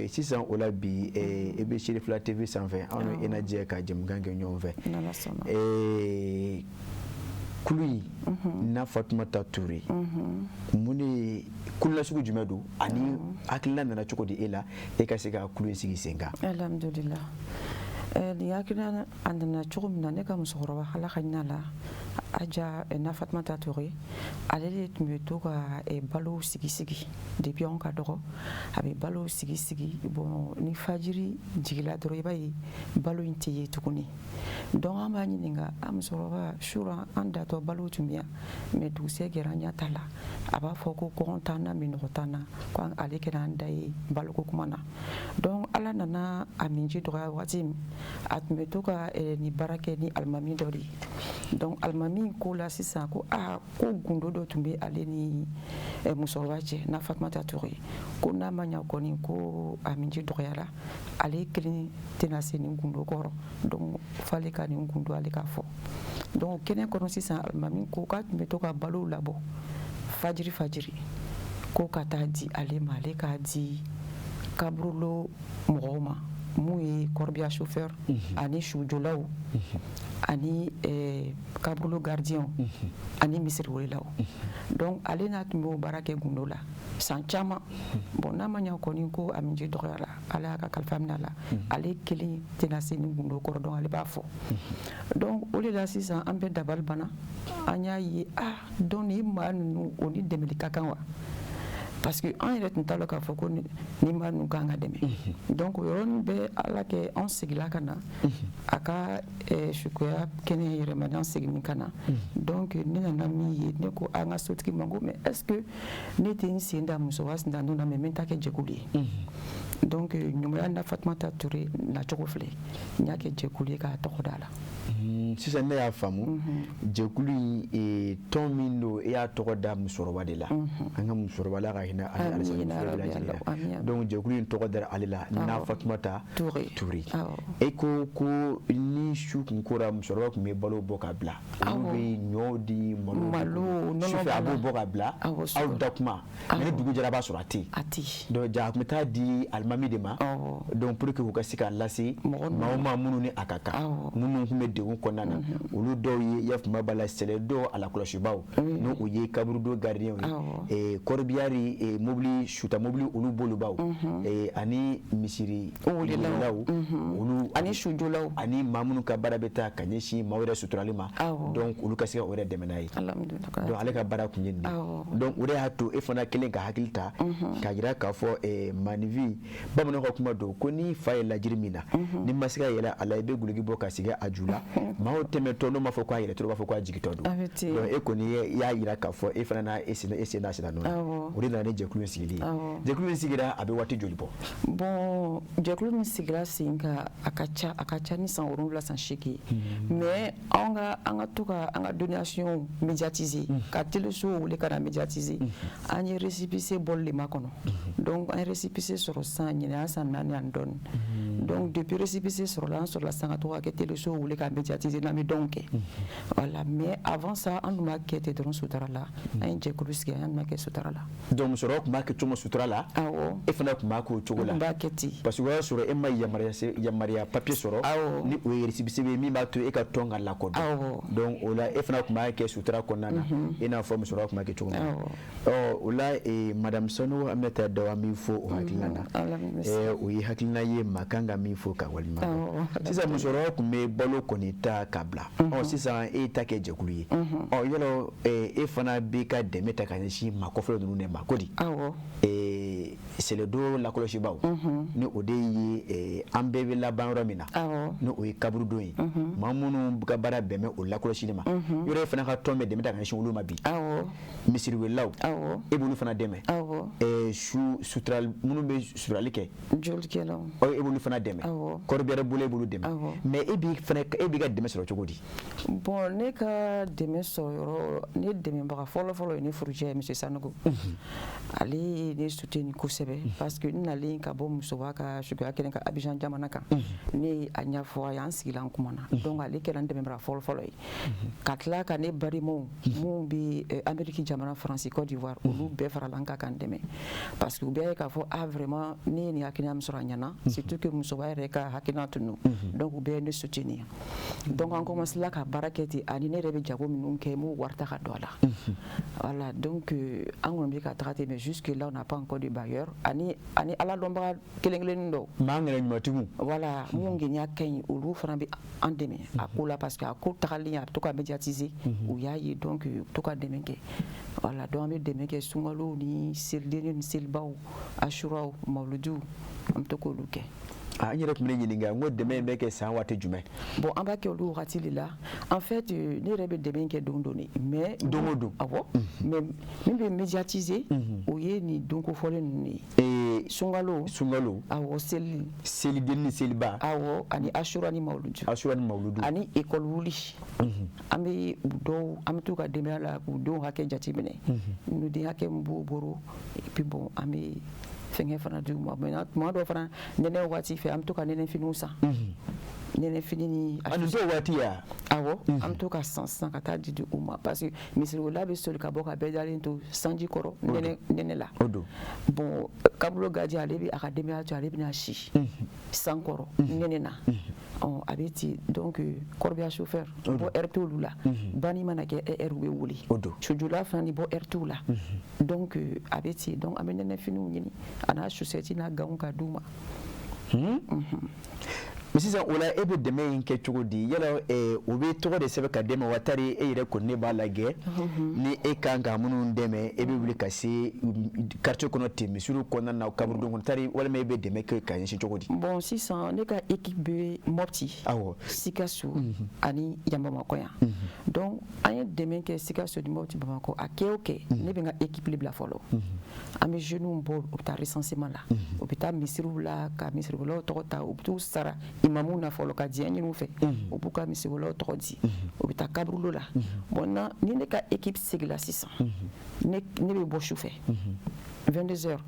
Sisan o la bi, e bɛ Sirifila TV sanfɛ, anw ni e na jɛ ka jɛmukan kɛ ɲɔgɔn fɛ. N'Ala sɔnna. Kulu in na Fatumata Ture, mun de kulu nasugu jumɛn don ani hakilina nana cogo di e la e ka se ka kulu in sigi sen kan? Alhamdulillah, nin hakilina a nana cogo min na, ne ka musokɔrɔba, Ala ka hinɛ a la, Aja na Fatumata Ture, ale de tun bɛ to ka balo sigi sigi depuis anw ka dɔgɔ. A bɛ balo sigi sigi. Bon, ni fajiri jigila dɔrɔn, i b'a ye balo in tɛ ye tuguni. Donc an b'a ɲininka: a musokɔrɔba, sura an datɔ balo tun bɛ yan, mais dugusɛ kɛra, an ɲɛ t'a la. A b'a fɔ ko kɔngɔ t'an na, minnɔgɔ t'an na, ko ale kɛra an da ye baloko kuma na. Donc Ala nana a minji dɔgɔya waati min, a tun bɛ to ka nin baara kɛ ni alimami dɔ de ye. Donc alimami ko la sisan ko aa, ko gundo dɔ tun bɛ ale ni musokɔrɔba cɛ na Fatumata Ture, ko n'a ma ɲa kɔni ko a minji dɔgɔyara, ale kelen tɛna se nin gundo kɔrɔ. Donc f'ale ka nin gundo, ale k'a fɔ. Donc kɛnɛ kɔnɔ sisan, alimami ko k'a tun bɛ to ka balow labɔ fajiri fajiri, ko ka taa di ale ma, ale k'a di kaburulo mɔgɔw ma, mun ye corbillard chauffeur ani sujɔlaw ani kaburulo gardien ani misiriwelelaw. Donc ale n'a tun b'o baara kɛ gundo la san caman. Bon, n'a ma ɲa kɔni ko a minji dɔgɔyara, Ala y'a ka kalifa minɛ a la, ale kelen tɛna se nin gundo kɔrɔ. Donc ale b'a fɔ. Donc o de la sisan an bɛɛ dabali banna, an y'a ye ah, donc nin maa ninnu, o ni dɛmɛli ka kan wa? Parce que an yɛrɛ tun t'a lɔn k'a fɔ ko ni maa ninnu kan ka dɛmɛ. Donc o yɔrɔnin bɛɛ, Ala kɛ an segila ka na a ka sukoya kɛnɛ yɛrɛ ma. N'an seginni ka na, donc ne nana min ye, ne ko an ka sotigi ma ko mais est ce que ne tɛ n sen da musokɔrɔba sen da nɔ na, mais n bɛ ta kɛ jɛkulu ye? Donc ɲumanya na Fatumata Ture nacogo filɛ, n y'a kɛ jɛkulu ye k'a tɔgɔ da la. Sisan ne y'a faamu, jɛkulu in, tɔn min don, e y'a tɔgɔ da musokɔrɔba de la, an ka musokɔrɔba la ka hinɛ ale. Donc jɛkulu in tɔgɔ dara ale la, na Fatumata Ture. E ko ko ni su kun kora, musokɔrɔba tun bɛ balo bɔ ka bila, olu bɛ ɲɔ di, malo, sufɛ a b'o bɔ ka bila aw da kuma, mais ni dugu jɛra, a b'a sɔrɔ a tɛ yen. Donc ja a tun bɛ taa di alimami de ma, donc pour que u ka se k'a lase maa o maa minnu ni a ka kan, minnu tun bɛ degun kɔnɔna na. Olu dɔw ye, i y'a faamu b'a la, sɛlɛ dɔw a lakɔlɔsibaw, n'o o ye kaburudo gardien ye, corbillard mobili suta mobili olu bolibaw, ani misiri welelaw olu, ani sujɔlaw, ani maa minnu ka baara bɛ taa ka ɲɛsin maaw yɛrɛ suturali ma. Donc olu ka se ka o yɛrɛ dɛmɛ n'a ye. Donc ale ka baara tun ye nin ye. Donc o de y'a to e fana kelen ka hakili ta k'a jira k'a fɔ maninfin, bamananw ka kuma don ko ni fa ye lajiri min na, ni ma se ka yɛlɛ a la, i bɛ guloki bɔ ka sigi a ju la. Maaw tɛmɛtɔ n'o m'a fɔ k'a yɛlɛtɔ, b'a fɔ k'a jigitɔ don. Donc e kɔni y'a jira k'a fɔ e fana n'a e sen e sen n'a sira nɔ la. O de nana ni jɛkulu in sigili ye. Jɛkulu in sigira, a bɛ waati joli bɔ? Bon, jɛkulu min sigira sen kan, a ka ca ni san 7, san 8 ye. Mais an ka to ka an ka donation médiatiser, ka téléso wele ka na médiatiser, an ye récépissé bɔli de makɔnɔ. Donc an ye récépissé sɔrɔ san ɲinɛ, an san 4 ani dɔɔni. Donc depuis récépissé sɔrɔla, an sɔrɔla sisan ka to ka kɛ téléso wele ka médiatiser n'an bɛ dɔnw kɛ. Voilà. Mais avant ça, an tun b'a kɛ ten dɔrɔn sutara la. An ye jɛkulu sigi, an tun b'a kɛ sutara la. Donc musokɔrɔba tun b'a kɛ cogo min sutura la, e fana tun b'a k'o cogo la. N b'a kɛ ten. Parce que o y'a sɔrɔ e ma yamaruya papier sɔrɔ ni o ye récépissé ye min b'a to e ka tɔn ka lakodɔn. Donc o la, e fana tun b'a kɛ sutura kɔnɔna na, i n'a fɔ musokɔrɔba tun b'a kɛ cogo min na. Ɔ, o la, madame Sanu Aminata Dawo, an b'i fo o hakilina na. O ye hakilina ye maa kan ka min fo ka waleɲuman dɔn. Sisan musokɔrɔba tun bɛ balo kɔni ta ka bila. Ɔ, sisan e ta kɛ jɛkulu ye. Ɔ, yɔrɔ e fana b'i ka dɛmɛ ta ka ɲɛsin maa kɔfɛla ninnu de ma ko di? Sɛlɛdo lakɔlɔsibaw, ni o de ye an bɛɛ bɛ laban yɔrɔ min na, ni o ye kaburudon ye, maa minnu ka baara bɛn bɛ o lakɔlɔsili ma, yɔrɔ e fana ka tɔn bɛ dɛmɛ ta ka ɲɛsin olu ma bi? Misiriwelelaw, e b'olu fana dɛmɛ? Su sutura minnu bɛ suturali kɛ, jolikɛlaw, e b'olu fana dɛmɛ? Corbillard bolo, e b'olu dɛmɛ? Mais e b'i fana, e b'i ka dɛmɛ sɔrɔ cogo di? Bon, ne ka dɛmɛ sɔrɔ yɔrɔ, ne dɛmɛbaga fɔlɔ fɔlɔ ye ne furucɛ, monsieur Sanogo. Ale ye ne soutenu kosɛbɛ. kosɛbɛ, parce que n nalen ka bɔ musoba ka suguya kelen ka Abidjan jamana kan, ne ye a ɲɛfɔ a ye, an sigila, an kumana. Donc ale kɛra n dɛmɛbaga fɔlɔ-fɔlɔ ye, ka tila ka ne balimaw mun bɛ Amérique jamana, Faransi, Côte d'Ivoire, olu bɛɛ farala n kan ka n dɛmɛ, parce que u bɛɛ ye k'a fɔ: ah, vraiment, ne ye nin hakilina min sɔrɔ, a ɲɛna, surtout que musoba yɛrɛ ka hakilina tun don. Donc u bɛɛ ye ne soutenir. Donc an commencé la ka baara kɛ ten, ani ne yɛrɛ bɛ jago minnu kɛ, n b'o wari ta ka don a la. Voilà, donc an kɔni bɛ ka taga ten, mais jusque là on n'a pas encore de bailleur, ani ala dɔnbaga kelen kelennin dɔw. Maa ŋɛnɛ ɲumantigiw. Voilà, mun gɛɲa ka ɲi, olu fana bɛ an dɛmɛ a ko la, parce que a ko tagalen a bɛ to ka médiatiser, u y'a ye, donc u bɛ to ka dɛmɛ kɛ. Voilà, donc an bɛ dɛmɛ kɛ sunkalow ni selidenni ni selibaw, asuraw, mawuludiw, an bɛ to k'olu kɛ. Ah, n yɛrɛ tun bɛ ne ɲininka n ko dɛmɛ in bɛ kɛ san waati jumɛn? Bon, an b'a kɛ olu wagati de la. En fait, ne yɛrɛ bɛ dɛmɛ kɛ don don de, mais Don o don? Awɔ, mais min bɛ médiatiser, o ye nin don kofɔlen ninnu de ye: sunkalo. Sunkalo. Awɔ, seli. Seliden ni seliba. Awɔ, ani asura ni mawuludu. Asura ni mawuludu. Ani école wuli, an bɛ u dɔw, an bɛ t'u ka denbaya la k'u denw hakɛ jateminɛ, n'u den hakɛ min b'u bolo, et puis bon, an bɛ fɛnkɛ fana d'u ma. Maintenant, tuma dɔw fana, nɛnɛ waati fɛ, an bɛ to ka nɛnɛfiniw san, nɛnɛfini ni A nin t'o waati ya? Awɔ, an bɛ to ka san sisan ka taa di u ma, parce que misiriwela bɛ soli ka bɔ ka bɛɛ dalen to sanji kɔrɔ, nɛnɛ nɛnɛ la. O don. Bon, kabulo gardien, ale bɛ a ka denbaya to, ale bɛna si san kɔrɔ, nɛnɛ na. Ɔ, a bɛ ten. Donc corbillard chauffeur, bɔ heure t'olu la, banni mana kɛ heure, u bɛ wuli. O don. Sojɔla fana ni bɔ heure t'u la. Donc a bɛ ten. Donc an bɛ nɛnɛfiniw ɲini, a n'a chaussette n'a gants ka d'u ma. Mais sisan o la, e bɛ dɛmɛ in kɛ cogo di yala? O bɛ tɔgɔ de sɛbɛn ka d'e ma wa, tari e yɛrɛ kɔni ne b'a lajɛ ni e kan ka minnu dɛmɛ, e bɛ wuli ka se quartier kɔnɔ ten, misiriw kɔnɔna na, kaburudon kɔnɔ tari, walima e bɛ dɛmɛ kɛ ka ɲɛsin cogo di? Bon, sisan ne ka équipe bɛ Mopti, Sikaso ani yan Bamakɔ yan. Donc an ye dɛmɛ kɛ Sikaso ni Mopti, Bamakɔ. A kɛ o kɛ, ne bɛ n ka équipe le bila fɔlɔ. An bɛ jeunes bɔ, u bɛ taa recensement la, u bɛ taa misiriw la ka misiriwelaw tɔgɔ ta, u bɛ t'u sara imamuw na fɔlɔ ka diɲɛ ɲini u fɛ, u b'u ka misiriwelaw tɔgɔ di, u bɛ taa kaburudo la. Bon, na ni ne ka équipe segila sisan, ne bɛ bɔ su fɛ 22 heures,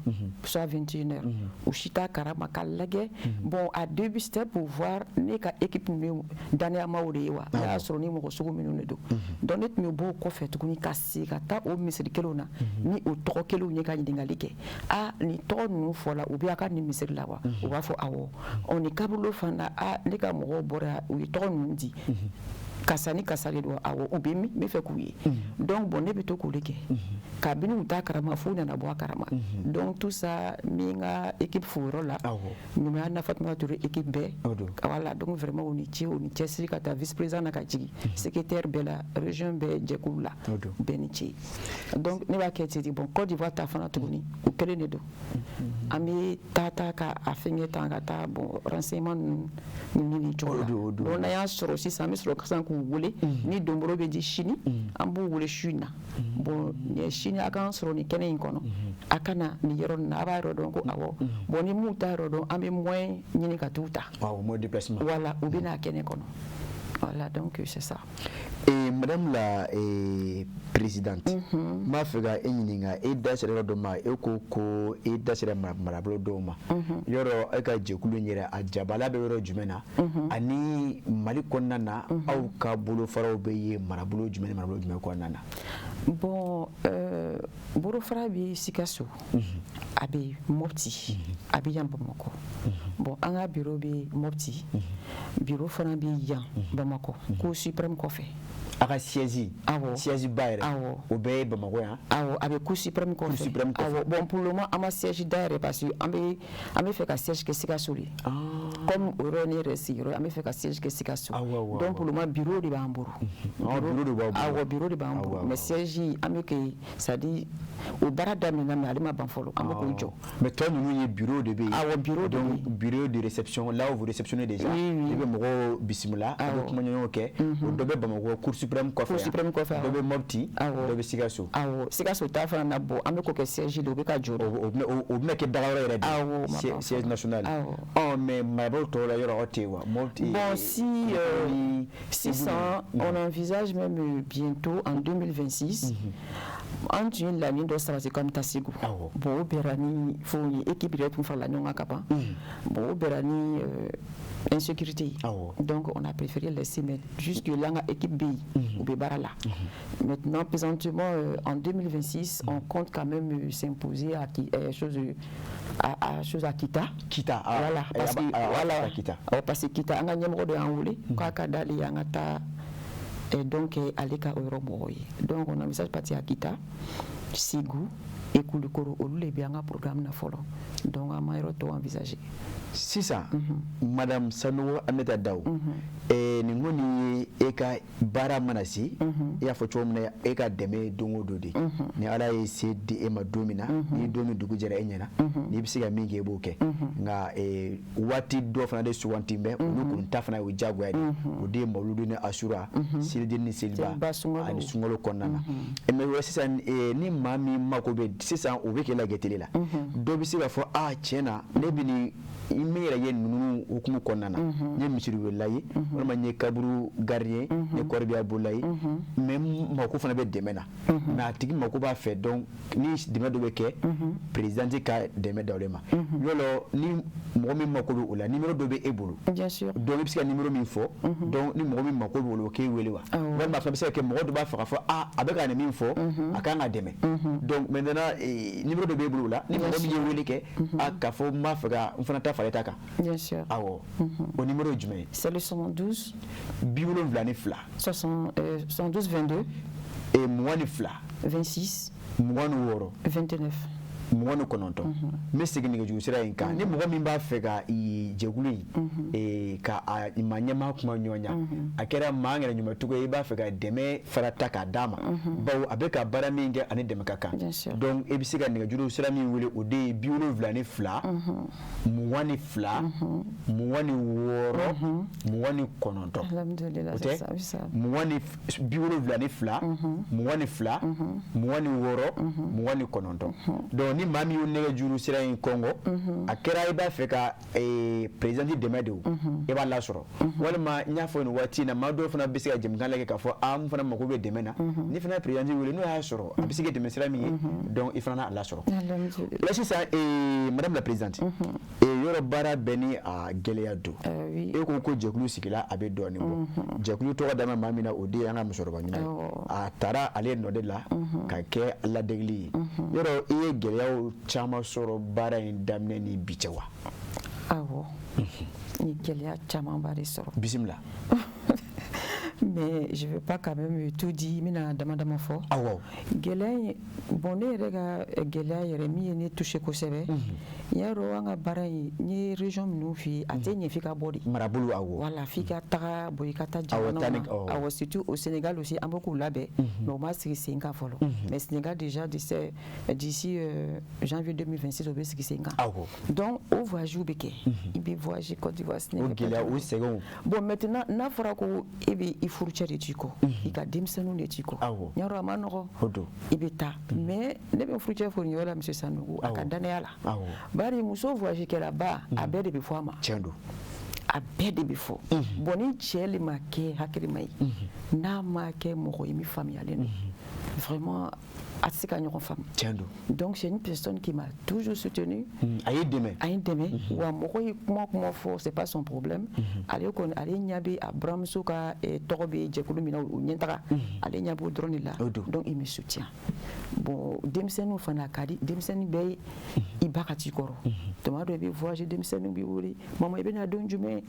soit 21 heures, u si t'a karama k'a lajɛ. Bon, a début, c'était pour voir ne ka équipe ninnu ye danayamaw de ye wa, n'a y'a sɔrɔ ni mɔgɔ sugu minnu de don. Donc ne tun bɛ bɔ o kɔfɛ tuguni ka segin ka taa o misiri kelenw na ni o tɔgɔ kelenw ye, ka ɲininkali kɛ: ah, nin tɔgɔ ninnu fɔla, u bɛ a ka nin misiri la wa? U b'a fɔ awɔ. Ɔ, nin kaburudo fana, ah, ne ka mɔgɔw bɔra yan, u ye tɔgɔ ninnu di, karisa ni karisa de don, awɔ, u bɛ min, n bɛ fɛ k'u ye. Donc bon, ne bɛ to k'o de kɛ kabini u t'a karama f'u nana bɔ a karama. Donc tout ça, n bɛ n ka équipe fo yɔrɔ la, ɲumanya na Fatumata Ture équipe bɛɛ. Voilà, donc vraiment, u ni ce, u ni cɛsiri, ka taa vice président na ka jigin secrétaire bɛɛ la, région bɛɛ, jɛkulu la, bɛɛ ni ce. Donc ne b'a kɛ ten de. Bon, Côte d'Ivoire ta fana tuguni, o kelen de don. An bɛ taa ka a fɛngɛ tan ka taa, bon, renseignement ninnu ɲini nin cogo la. Donc n'an y'a sɔrɔ sisan, an bɛ sɔrɔ sisan k'u wele ni donbolo bɛ di sini, an b'u wele su in na: bon, nin sini a k'an sɔrɔ nin kɛnɛ in kɔnɔ, a ka na nin yɔrɔ nin na. A b'a yɔrɔ dɔn ko awɔ. Bon, ni mun t'a yɔrɔ dɔn, an bɛ moyen ɲini ka t'u ta. Awɔ, moyen de déplacement. Voilà, u bɛ n'a kɛnɛ kɔnɔ. Voilà, donc c'est ça. Et madame la présidente, n b'a fɛ ka e ɲininka, e da sera yɔrɔ dɔ ma, e ko ko e da sera marabolo dɔw ma. Yɔrɔ e ka jɛkulu in yɛrɛ, a jabala bɛ yɔrɔ jumɛn na? Ani Mali kɔnɔna na, aw ka bolofaraw bɛ ye marabolo jumɛn ni marabolo jumɛn kɔnɔna na? Bon, bolofara bɛ Sikaso, a bɛ Mopti, a bɛ yan Bamakɔ. Bon, an ka bureau bɛ Mopti, bureau fana bɛ yan Bamakɔ, Cour suprême kɔfɛ. A ka siège? Awɔ. Siège ba yɛrɛ? Awɔ. O bɛɛ ye Bamakɔ yan? Awɔ, a bɛ Cour suprême kɔfɛ. Cour suprême kɔfɛ. Awɔ. Bon, pour le moment, an ma siège dayɛlɛ, parce que an bɛ fɛ ka siège kɛ Sikaso de. Comme o yɔrɔ ye ne yɛrɛ sigiyɔrɔ ye, an bɛ fɛ ka siège kɛ Sikaso. Donc pour le moment, bureau de b'an bolo. Ah, bureau de b'aw bolo. Awɔ, bureau de b'an bolo. Mais siège, an bɛ kɛ, c'est à dire o baara daminɛna, mais ale ma ban fɔlɔ, an bɛ k'o jɔ. Mais tɔ ninnu ye bureau de bɛ yen? Awɔ, bureau de bɛ Donc bureau de réception, là où vous réceptionnez déjà. Oui. I bɛ mɔgɔw bisimila, a bɛ kumaɲɔgɔnw kɛ. O dɔ bɛ Bamakɔ Cour suprême kɔfɛ. Cour suprême kɔfɛ. Dɔ bɛ Mopti, dɔ bɛ Sikaso. Awɔ, Sikaso ta fana na, bon, an bɛ k'o kɛ siège de, o bɛ ka jɔ. O bɛna kɛ dagayɔrɔ yɛrɛ de. Awɔ, ma ban. Siège national. Awɔ. Ɔ, mais marabolo tɔw la, yɔrɔ aw tɛ yen wa? Mopti. Bon, si sisan, on envisage même bientôt en 2026. An tun ye laɲini dɔ sabati k'an bɛ taa Segu. Bon, o bɛnna ni fɛnw ye, équipe yɛrɛ tun farala ɲɔgɔn kan ka ban. Bon, o bɛnna ni insécurité ye, donc on a préféré laisser, mais jusque là an ka équipe bɛ yen, u bɛ baara la. Maintenant, présentement, en 2026, on compte quand même s'imposer à qui chose à chose à Kita. Kita, ah, voilà, parce que ah, voilà, Kita. Parce que Kita, an ka ɲɛmɔgɔ dɔ y'an wele k'a ka d'ale ye an ka taa donc ale ka o yɔrɔ mɔgɔw ye. Donc on envisage partir à Kita, Segu et Kulukoro. Olu de bɛ an ka programme na fɔlɔ, donc an ma yɔrɔ tɔw envisager. Sisan, Madame Sanogo Aminata Daw, nin kɔni ye e ka baara mana se, i y'a fɔ cogo min na, e ka dɛmɛ ye don o don de. Ni Ala ye se di e ma don min na, ni don min dugu jɛra e ɲɛna, n'i bɛ se ka min kɛ, i b'o kɛ. Nka waati dɔ fana de suganti bɛ, olu kɔni ta fana ye o diyagoya de, o de ye mawuludu ni asura, seliden ni seliba ani sunkalo kɔnɔna na. Mais o sisan, ni maa min mako bɛ sisan, o bɛ k'e lajɛ télé la, dɔ bɛ se k'a fɔ: a tiɲɛ na, ne bɛ nin min yɛrɛ ye ninnu hukumu kɔnɔna na, n ye misiriwelela ye, walima n ye kaburu gardien, n ye kɔrɔbiya bolila ye, mais n mako fana bɛ dɛmɛ na. Mais a tigi mako b'a fɛ, donc ni dɛmɛ dɔ bɛ kɛ, présidente ka dɛmɛ d'aw ma yɔlɔ. Ni mɔgɔ min mako bɛ o la, numéro dɔ bɛ e bolo? Bien sûr. Donc i bɛ se ka numéro min fɔ, donc ni mɔgɔ min mako bɛ o la, o k'e wele wa? Walima a fana bɛ se ka kɛ mɔgɔ dɔ b'a fɛ k'a fɔ: a a bɛ ka nin min fɔ, a kan ka dɛmɛ. Donc maintenant, numéro dɔ b'e bolo o la, ni mɔgɔ min ye wele kɛ, a k'a fɔ n b'a fɛ ka n fana ta fara e ta kan? Bien sûr. Awɔ, o numéro ye jumɛn ye? C'est le 72. 72. 60, 72 22. 22. 26. 26. 29. 29. N bɛ segin nɛgɛjuru sira in kan. Ni mɔgɔ min b'a fɛ ka jɛkulu in ka a maa ɲɛmaa kuma ɲɔgɔn ya, a kɛra maa ŋɛnɛ ɲuman cogo ye, i b'a fɛ ka dɛmɛ fara ta k'a d'a ma, bawo a bɛ ka baara min kɛ, ani dɛmɛ ka kan, donc i bɛ se ka nɛgɛjuru sira min wele, o de ye 72 22 26 29. O tɛ 72 22 26 29. Donc ni maa min y'o nɛgɛjuru sira in kɔngɔ, a kɛra i b'a fɛ ka présidente dɛmɛ de, o i b'a lasɔrɔ. Walima n y'a fɔ nin waati in na, maa dɔw fana bɛ se ka jɛmukan lajɛ k'a fɔ: a n fana mako bɛ dɛmɛ na. Ni fana ye présidente wele, n'o y'a sɔrɔ a bɛ se ka dɛmɛ sira min ye, donc i fana n'a lasɔrɔ. O la sisan, madame la présidente, yɔrɔ baara bɛɛ ni a gɛlɛya don. E ko ko jɛkulu sigila, a bɛ dɔɔnin bɔ. Jɛkulu tɔgɔ dama maa min na, o de ye an ka musokɔrɔba ɲuman ye, a taara ale nɔ de la ka kɛ ladegili ye. Yɔrɔ i ye gɛlɛyaw caman sɔrɔ baara in daminɛ ni bi cɛ wa? Awɔ, n ye gɛlɛya camanba de sɔrɔ. Bisimila. Mais je vais pas quand même tout dire, n bɛna dama dama fɔ. Gɛlɛya in, bon, ne yɛrɛ ka gɛlɛya yɛrɛ min ye ne touché kosɛbɛ, n y'a dɔn an ka baara in, n ye région minnu f'i ye, a tɛ ɲɛ f'i ka bɔ de. Marabolo, awɔ. Voilà, f'i ka taga bɔ, i ka taa jamanaw na. Awɔ, surtout au Sénégal aussi, an bɛ k'u labɛn, mais u ma sigi sen kan fɔlɔ. Mais Sénégal déjà, d'ici janvier 2026, o bɛ sigi sen kan. Donc o voyage bɛ kɛ, i bɛ voyager Côte d'Ivoire, Sénégal. O gɛlɛya, o sɛgɛnw. Bon, maintenant n'a fɔra ko e bɛ i furucɛ de t'i kɔ, i ka denmisɛnninw de t'i kɔ, yɔrɔ a ma nɔgɔ, i bɛ taa. Mais ne bɛ n furucɛ fo nin yɔrɔ la, monsieur Sanogo, a ka danaya la, bari muso voyage kɛla ba, a bɛɛ de bɛ fɔ a ma. Tiɲɛ don. A bɛɛ de bɛ fɔ. Bon, ni cɛ le ma kɛ hakilima ye, n'a ma kɛ mɔgɔ ye min faamuyalen don vraiment, a tɛ se ka ɲɔgɔn faamu. Tiɲɛ don. Donc c'est une personne qui m'a toujours soutenu. A y'i dɛmɛ. A ye n dɛmɛ wa. Mɔgɔ ye kuma kuma fɔ, c'est pas son problème. Ale kɔni, ale ɲɛ bɛ a buramuso ka tɔgɔ bɛ jɛkulu min na, o ɲɛtaga, ale ɲɛ b'o dɔrɔn de la. Donc il me soutient. Bon, denmisɛnninw fana, a ka di denmisɛnnin bɛɛ ye i ba ka t'i kɔrɔ. Tuma dɔ i bɛ voyager, denmisɛnninw b'i wele: mama, i bɛna don jumɛn?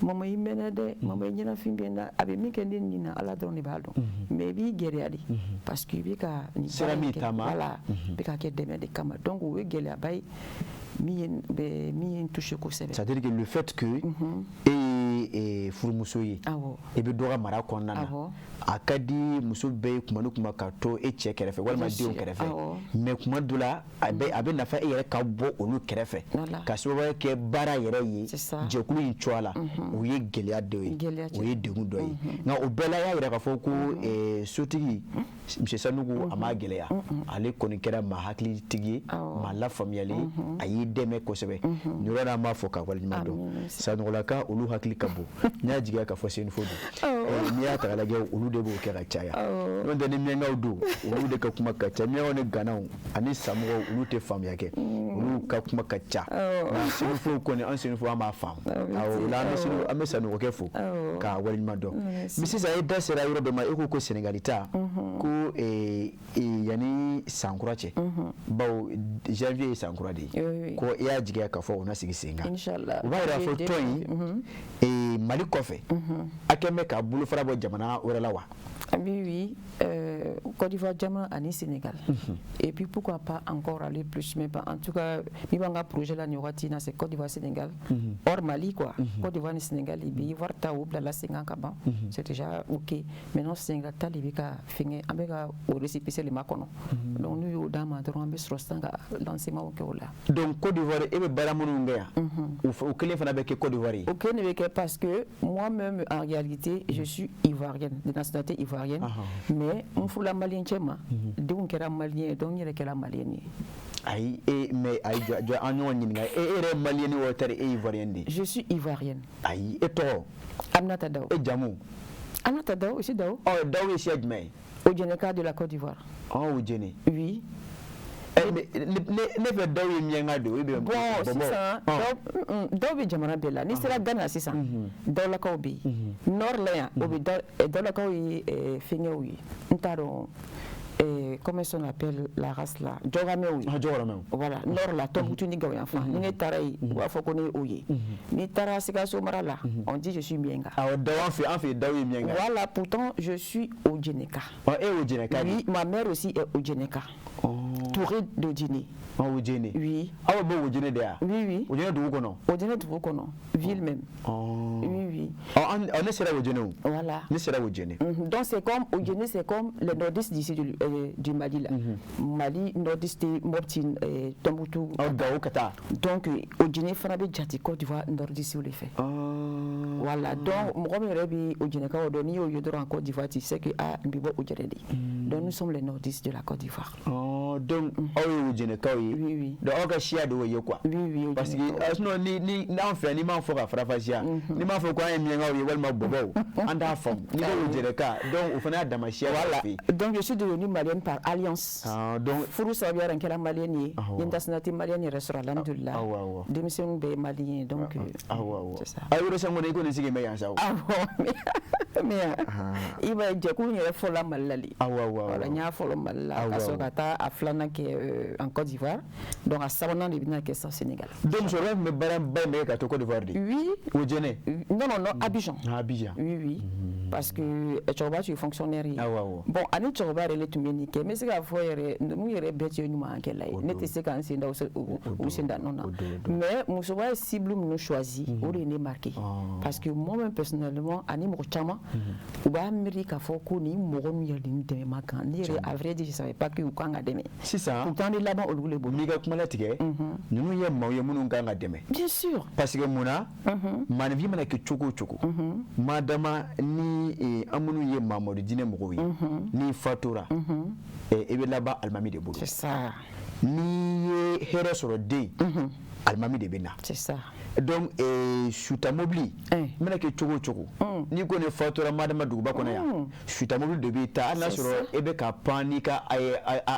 Mama, i mɛnna dɛ. Mama, i ɲɛnafin bɛ n na. A bɛ min kɛ ne nin na, Ala dɔrɔn de b'a dɔn. Mais i b'i gɛlɛya de, parce que i bɛ ka nin sira min taama. Voilà, i bɛ ka kɛ dɛmɛ de kama. Donc o ye gɛlɛyaba ye min ye n touché kosɛbɛ. C'est à dire que le fait que e ye furumuso ye, i bɛ dɔ ka mara kɔnɔna na, a ka di muso bɛɛ ye kuma ni kuma ka to e cɛ kɛrɛfɛ walima denw kɛrɛfɛ. Mais kuma dɔ la, a bɛ nafa e yɛrɛ ka bɔ olu kɛrɛfɛ ka sababuya kɛ baara yɛrɛ ye jɛkulu in cogoya la. O ye gɛlɛya dɔ ye, o ye degun dɔ ye. Nka o bɛɛ la, y'a yira k'a fɔ ko sotigi Monsieur Sanogo a m'a gɛlɛya, ale kɔni kɛra maa hakilitigi ye, maa lafaamuyalen, a y'i dɛmɛ kosɛbɛ. Nin yɔrɔ la, an b'a fɔ ka waleɲuman dɔn. Sanɔgɔlaka, olu hakili ka bon. N y'a jigiya k'a fɔ Senufo don. N'i y'a ta k'a lajɛ, olu de b'o kɛ ka caya. N'o tɛ, ni Miɲankaw don, olu de ka kuma ka ca. Miɲankaw ni Ganaw ani Samɔgɔw, olu tɛ faamuya kɛ, olu ka kuma ka ca. Nka Senufo kɔni, an Senufo, an b'a faamu. Awɔ, o la an bɛ Sanɔgɔkɛ fo k'a waleɲuman dɔn. Mais sisan, e da sera yɔrɔ dɔ ma, e ko ko Senegali ta ko yanni sankura cɛ, bawo janvier ye sankura de ye, ko i y'a jigiya k'a fɔ o na sigi sen kan. O b'a yira fɔ tɔn in, Mali kɔfɛ, a kɛn bɛ ka bolofara bɔ jamana wɛrɛ la wa? Oui, Côte d'Ivoire, jamana ani Sénégal. Et puis pourquoi pas encore aller plus. Mais en tout cas, min b'an ka projet la nin wagati in na, c'est Côte d'Ivoire, Sénégal. Hors Mali quoi. Côte d'Ivoire ni Sénégal, i bɛ Ivoire ta o bilala sen kan ka ban. C'est déjà OK. Maintenant, Sénégal ta de bɛ ka fɛngɛ, an bɛ ka o récépissé de makɔnɔ. Donc n'u y'o d'an ma dɔrɔn, an bɛ sɔrɔ sisan ka lancement kɛ o la. Donc Côte d'Ivoire, e bɛ baara minnu kɛ yan, o kelen fana bɛ kɛ Côte d'Ivoire ye? O kelen de bɛ kɛ parce que moi-même, en réalité, je suis ivoirienne, de nationalité ivoirienne. Mais n furula malien cɛ ma, denw kɛra malien ye, donc n yɛrɛ kɛra malienne ye. Ayi, e mais ayi, jɔ jɔ, an ɲɔgɔn ɲininka, e yɛrɛ ye malienne ye wa, tari e ivoirienne de ye? Je suis ivoirienne. Ayi, e tɔgɔ? Aminata Daw. E jamu? Aminata Daw, aussi Daw. Ɔ, Daw ye siya jumɛn ye? Odieneka de la Côte d'Ivoire. Ɔ, Odiene. Oui. Mais ne fɛ, Daw ye Miɲanka de ye, o bɛ Bon, sisan dɔw bɛ jamana bɛɛ la. N'i sera Ghana sisan, Dawulakaw bɛ yen. Nord la yan, o bɛ Dawulakaw ye, fɛngɛw ye, n t'a dɔn comment on appelle la race là, Jɔgamɛw ye. Ah, Jɔgamɛw. Voilà, nord la, Tombouctou ni Gao yan fan. Ni ne taara yen, u b'a fɔ ko ne ye o ye. N'i taara Sikaso mara la, on dit je suis Mienga. Awɔ, Daw an fɛ Daw ye Mienga. Voilà, pourtant je suis Odieneka. Ɔ, e ye Odieneka de ye? Oui, ma mère aussi est Odieneka. Touré d'Odienné. Ah, Odienné. Oui. Aw bɛ Odienné de yan? Oui. Odienné dugu kɔnɔ? Odienné dugu kɔnɔ, ville même. Oui. Ɔ, an ne sera Odienné o. Voilà. Ne sera Odienné. Donc c'est comme Odienné, c'est comme le nordiste d'ici du Mali là. Mali nordiste, Mopti, Tombouctou. Ɔ, Gao ka taa. Donc Odienné fana bɛ jate Côte d'Ivoire nordiste de fɛ. Voilà, donc mɔgɔ min yɛrɛ bɛ Odiennekaw dɔn, n'i y'o ye dɔrɔn en Côte d'Ivoire, tu sais que ah, n bɛ bɔ Odienné de. Donc nous sommes les nordistes de la Côte d'Ivoire. Oh, donc aw ye Odiennekaw ye? Oui. Donc aw ka siya de y'o ye quoi? Oui. Parce que sinon ni n'an fɛ, n'i m'a fɔ ka faranfasiya, n'i m'a fɔ ko an ye Miɲankaw ye walima Bɔbɔw, an t'a faamu. N'i ko Odienneka, donc o fana y'a dama siya. Voilà. Donc je suis devenue malienne par alliance. Ah, donc furu sababuya la, n kɛra malienne ye. N ye nationalité malienne yɛrɛ sɔrɔ, alhamdulillah. Awɔ awɔ. Denmisɛnninw bɛɛ ye malien ye, donc. Awɔ awɔ. C'est ça. A yɔrɔ sisan kɔni, i kɔni sigi bɛ yan sa o. Awɔ, mais i b'a ye, jɛkulu yɛrɛ fɔlɔla Mali la de. Awɔ awɔ. Voilà, n y'a fɔlɔ Mali la, ka sɔrɔ ka taa a filanan kɛ en Côte d'Ivoire. Donc a sabanan de bɛna kɛ sisan Sénégal. Donc musokɔrɔba tun bɛ baara ba in bɛ kɛ ka to Côte d'Ivoire de? Oui. Odienné? Non non non, Abidjan. Ah, Abidjan. Oui. Parce que cɛkɔrɔba tun ye fonctionnaire ye. Awɔ awɔ. Bon, ani cɛkɔrɔba yɛrɛ de tun bɛ nin kɛ. N bɛ se k'a fɔ yɛrɛ, ninnu yɛrɛ bɛɛ tun ye ɲumankɛla ye. Ne tɛ se ka n sen da u sen da nɔ na. Mais musoba ye cible minnu choisi, o de ye ne marqué. Parce que moi-même personnellement, ani mɔgɔ caman, u b'a miiri k'a fɔ ko nin mɔgɔ ninnu yɛrɛ de ni dɛmɛ ma kan. Ne yɛrɛ, à vrai dire, je savais pas que u kan ka dɛmɛ. Sisan. Pourtant an bɛ laban olu de bolo. N'i ka kuma latigɛ, ninnu ye maaw ye minnu kan ka dɛmɛ. Bien sûr. Parce que mun na, maanifin mana kɛ cogo o cogo, madama ni an minnu ye Mamadu diinɛ mɔgɔw ye, n'i fatura, i bɛ laban alimami de bolo. C'est ça. N'i ye hɛrɛ sɔrɔ den, alimami de bɛ na. C'est ça. Donc suta mobili mana kɛ cogo o cogo, n'i ko ne fatura madama duguba kɔnɔ yan, suta mobili de b'i ta, hali n'a sɔrɔ e bɛ ka pan n'i ka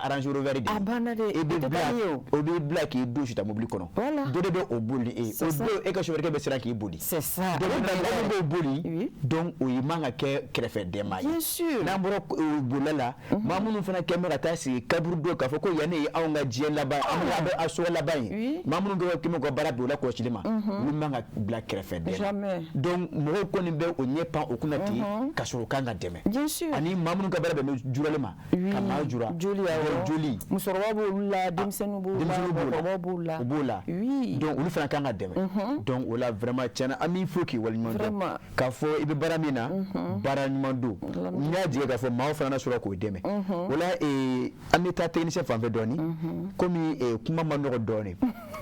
Range Rover de ye. A banna dɛ. E bɛ bila, o b'i bila k'i don suta mobili kɔnɔ. Dɔ de bɛ o boli e o don, e ka chauffeur bɛ siran k'i boli. C'est ça. Donc mɔgɔ min b'o boli, donc o ye man ka kɛ kɛrɛfɛdɛn ye. Bien sûr. N'an bɔra bolila la, maa minnu fana kɛn bɛ ka taa sigi kaburu don k'a fɔ ko yan ne ye anw ka diɲɛ laban, an bɛ a so laban ye, maa minnu kɛ kɛn bɛ ka baara bila o la kɔlɔsili ma, olu man ka bila kɛrɛfɛdɛn. Jamais. Donc mɔgɔw kɔni bɛ o ɲɛ pan o kunna ten, ka sɔrɔ u kan ka dɛmɛ. Bien sûr. Ani maa minnu ka baara bɛn bɛ jurali ma, ka maa jura. Joli, awɔ. Joli. Musokɔrɔba b'olu la, denmisɛnninw b'o la, mɔgɔkɔrɔbaw b'o la. U b'o la. Oui. Donc olu fana kan ka dɛmɛ. Donc o la vraiment, tiɲɛna, an b'i fo k'i waleɲuman dɔn. Vraiment. K'a fɔ i bɛ baara min na, baara ɲuman don. N y'a jigin k'a fɔ maaw fana na sɔrɔ k'o dɛmɛ. O la an bɛ taa technicien fan fɛ dɔɔni, komi kuma ma nɔgɔ dɔɔni.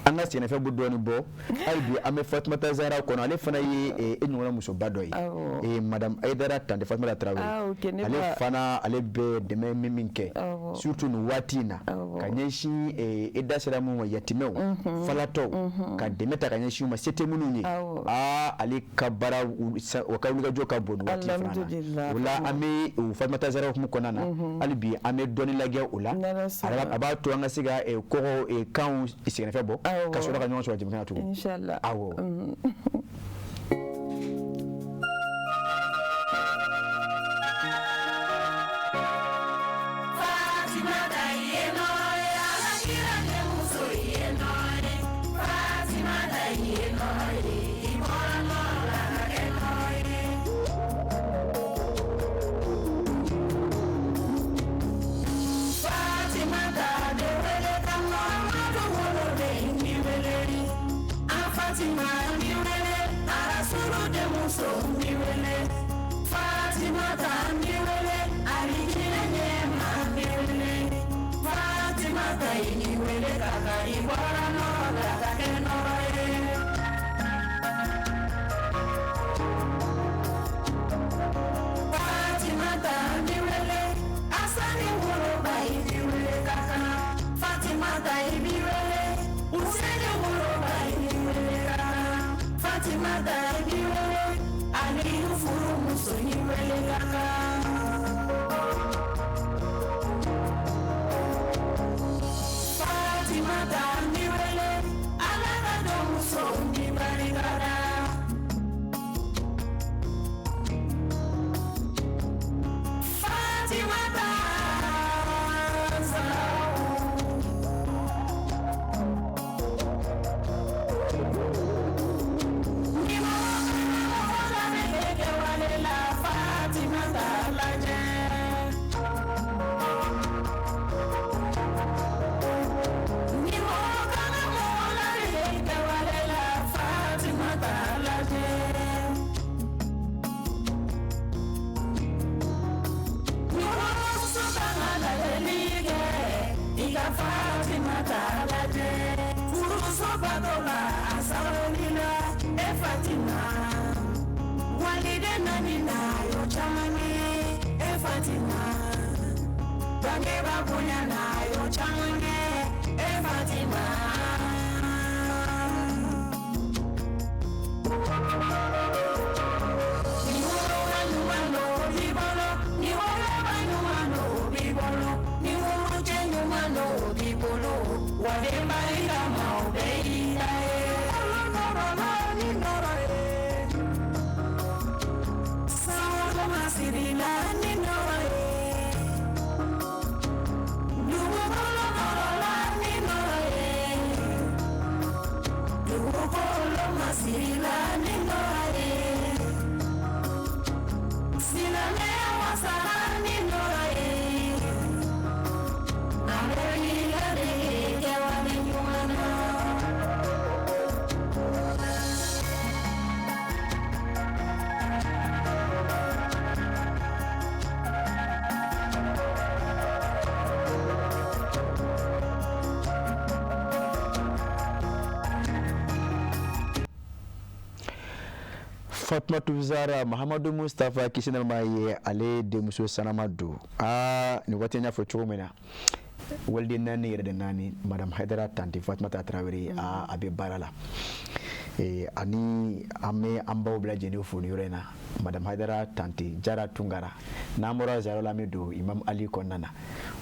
An ka sɛnɛfɛn bɛ dɔɔnin bɔ hali bi. An bɛ Fatumata Zara kɔnɔ, ale fana ye e ɲɔgɔnna musoba dɔ ye, madame Ayidara Tante Fatumata Tarawele. Ale fana, ale bɛ dɛmɛ min kɛ, surtout nin waati in na, ka ɲɛsin e da sera mun ma, yatimɛw, falatɔw, ka dɛmɛ ta ka ɲɛsin u ma, se tɛ minnu ye. Aa, ale ka baara, o ka wulikajɔ ka bon nin waati fana na. O la, an bɛ o Fatumata Zara hukumu kɔnɔna na, hali bi an bɛ dɔɔnin lajɛ o la. A b'a to an ka se ka kɔgɔ kanw sɛgɛnfɛn bɔ ka sɔrɔ ka ɲɔgɔn sɔrɔ jamana tugun. Inshallah. Awɔ. Fatumatu Zara, Mahamadu Mustafa, kisi nɛɛma ye, ale denmuso sanama don. Aa, nin waati, n y'a fɔ cogo min na, waliden naani yɛrɛ de naani, madame Hayidara Tante Fatumata Tarawele, aa, a bɛ baara la. Ani an bɛ an baw bɛɛ lajɛlen fo nin yɔrɔ in na. Madame Hayidara Tante Jara Tunkara, n'an bɔra Zara la, an bɛ don Imam Ali kɔnɔna na.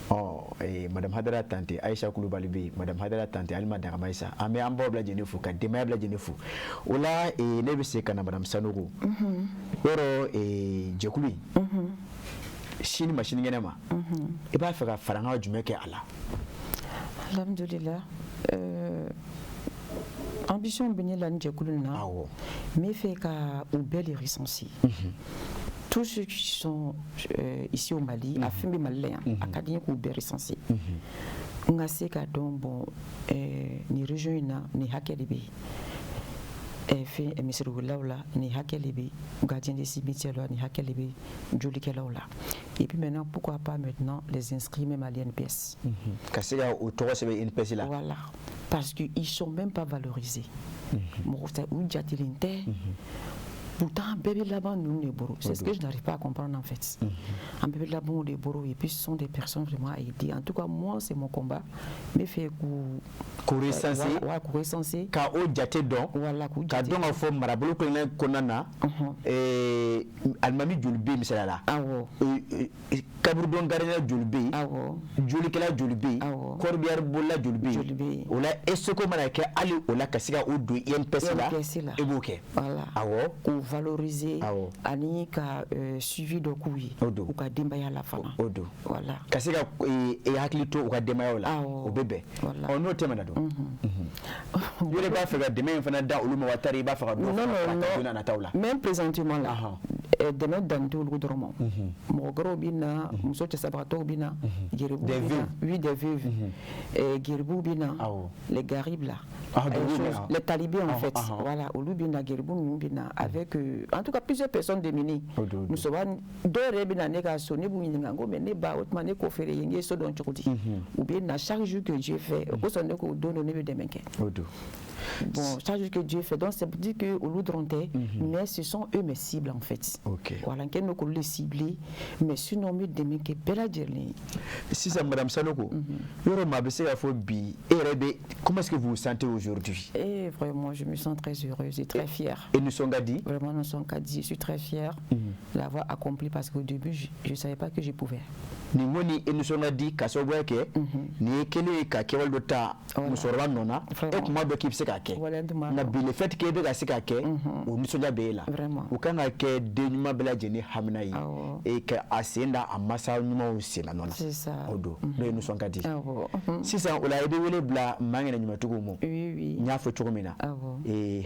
Ɔ, madame Hayidara Tante Ayisa Kulubali bɛ yen, madame Hayidara Tante Alima Dagamayisa. An bɛ an baw bɛɛ lajɛlen fo, ka denbaya bɛɛ lajɛlen fo. O la, ne bɛ se ka na madame Sanogo yɔrɔ. Jɛkulu in, sini ma sinikɛnɛ ma, i b'a fɛ ka farankan jumɛn kɛ a la? Alhamdulillah, ambition bɛ ne la ni jɛkulu in na. N bɛ fɛ ka u bɛɛ de recenser, tous ceux qui sont ici au Mali. A fɛn bɛ Mali la yan, a ka di n ye k'u bɛɛ recenser, n ka se ka dɔn, bon, nin région in na, nin hakɛ de bɛ yen, fɛn misiriwelaw la, nin hakɛ de bɛ gardien de cimetière la, nin hakɛ de bɛ jolikɛlaw la. Et puis maintenant, pourquoi pas maintenant les inscrire même à l'INPS. Ka se ka o tɔgɔ sɛbɛn INPS la. Voilà. Parce qu'ils sont même pas valorisés. Mɔgɔ tɛ u jatelen tɛ. Pourtant, bɛɛ bɛ laban ninnu de bolo. C'est ce que je n'arrive pas à comprendre en fait. An bɛɛ bɛ laban o de bolo et puis ce sont des personnes vraiment à aider. En tout cas, moi, c'est mon combat. N bɛ fɛ k'u k'u recenser. Ouais, k'u recenser. Ka o jate dɔn. Voilà, k'u ka jate. Dɔn k'a fɔ marabolo kelen kɔnɔna na, alimami joli bɛ yen misaliya la? Awɔ. Kaburudon gardien joli bɛ yen? Awɔ. Jolikɛla joli bɛ yen? Awɔ. Corbillard bolila joli bɛ yen? Joli bɛ yen. O la, e seko mana kɛ hali o la ka se ka o don INPS la, INPS la. E b'o kɛ. Voilà. Awɔ. K'u valoriser. Awɔ. Ani ka suivi dɔ k'u ye. O don. U ka denbaya la fana. O don. Voilà. Ka se ka e hakili to u ka denbayaw la. Awɔ. O bɛ bɛn. Voilà. Ɔ, n'o tɛmɛna dun, i yɛrɛ b'a fɛ ka dɛmɛ in fana da olu ma wa tari i b'a fɛ ka dɔ Non, fara non, a kan non. don n'a nataw la? Même présentement là, dɛmɛ dan tɛ olu dɔrɔn ma. Mɔgɔ wɛrɛw bɛ na, muso cɛsabagatɔw bɛ na, geribuw Des bɛ na. veuves. Oui, des veuves. Geribuw bɛ na. Les garibes là. Ah, geribuw bɛ na. Les talibés en Ah, fait. ah, ah. Voilà, olu bɛ na, geribu ninnu bɛ na avec en tout cas plusieurs personnes démunies. O don, o don. Musoba dɔw yɛrɛ bɛ na ne ka so, ne b'u ɲininka n ko mais ne ba, o tuma ne ko feere ye n ye so dɔn cogo di? U bɛ na chaque jour que Dieu fait. O kosɔn ne ko don dɔ ne bɛ dɛmɛ kɛ. O don. Bon, chaque jour que Dieu fait. Donc, c'est pour dire que olu dɔrɔn tɛ, mais ce sont eux mes cibles en fait. Voilà, n kɛlen don k'olu de cibler, mais sinon n bɛ dɛmɛ kɛ bɛɛ lajɛlen ye. Sisan, madame Sanogo, yɔrɔ maa bɛ se k'a fɔ bi e yɛrɛ bɛ, comment est-ce que vous vous sentez aujourd'hui? Et vraiment, je me sens très heureuse et très fière. Et nisɔn ka di? Vraiment, nisɔn ka di. Je suis très fière de l'avoir accompli parce qu'au début, je ne savais pas que je pouvais. Nin kɔni, e nisɔn ka di ka sababuya kɛ nin ye kelen ye ka kɛwale dɔ ta musokɔrɔba nɔ na, e tun b'a dɔn k'i bɛ se k'a kɛ, nka bi le fait que e bɛ ka se k'a kɛ, o nisɔndiya bɛ e la. O kan ka kɛ den ɲuman bɛɛ lajɛlen hamina ye e ka a sen da a masa ɲumanw sen na nɔ la. O don n'o ye nisɔn ka di. Sisan o la, i bɛ wele bila maa ŋɛnɛ ɲumantigiw ma. N y'a fɔ cogo min na,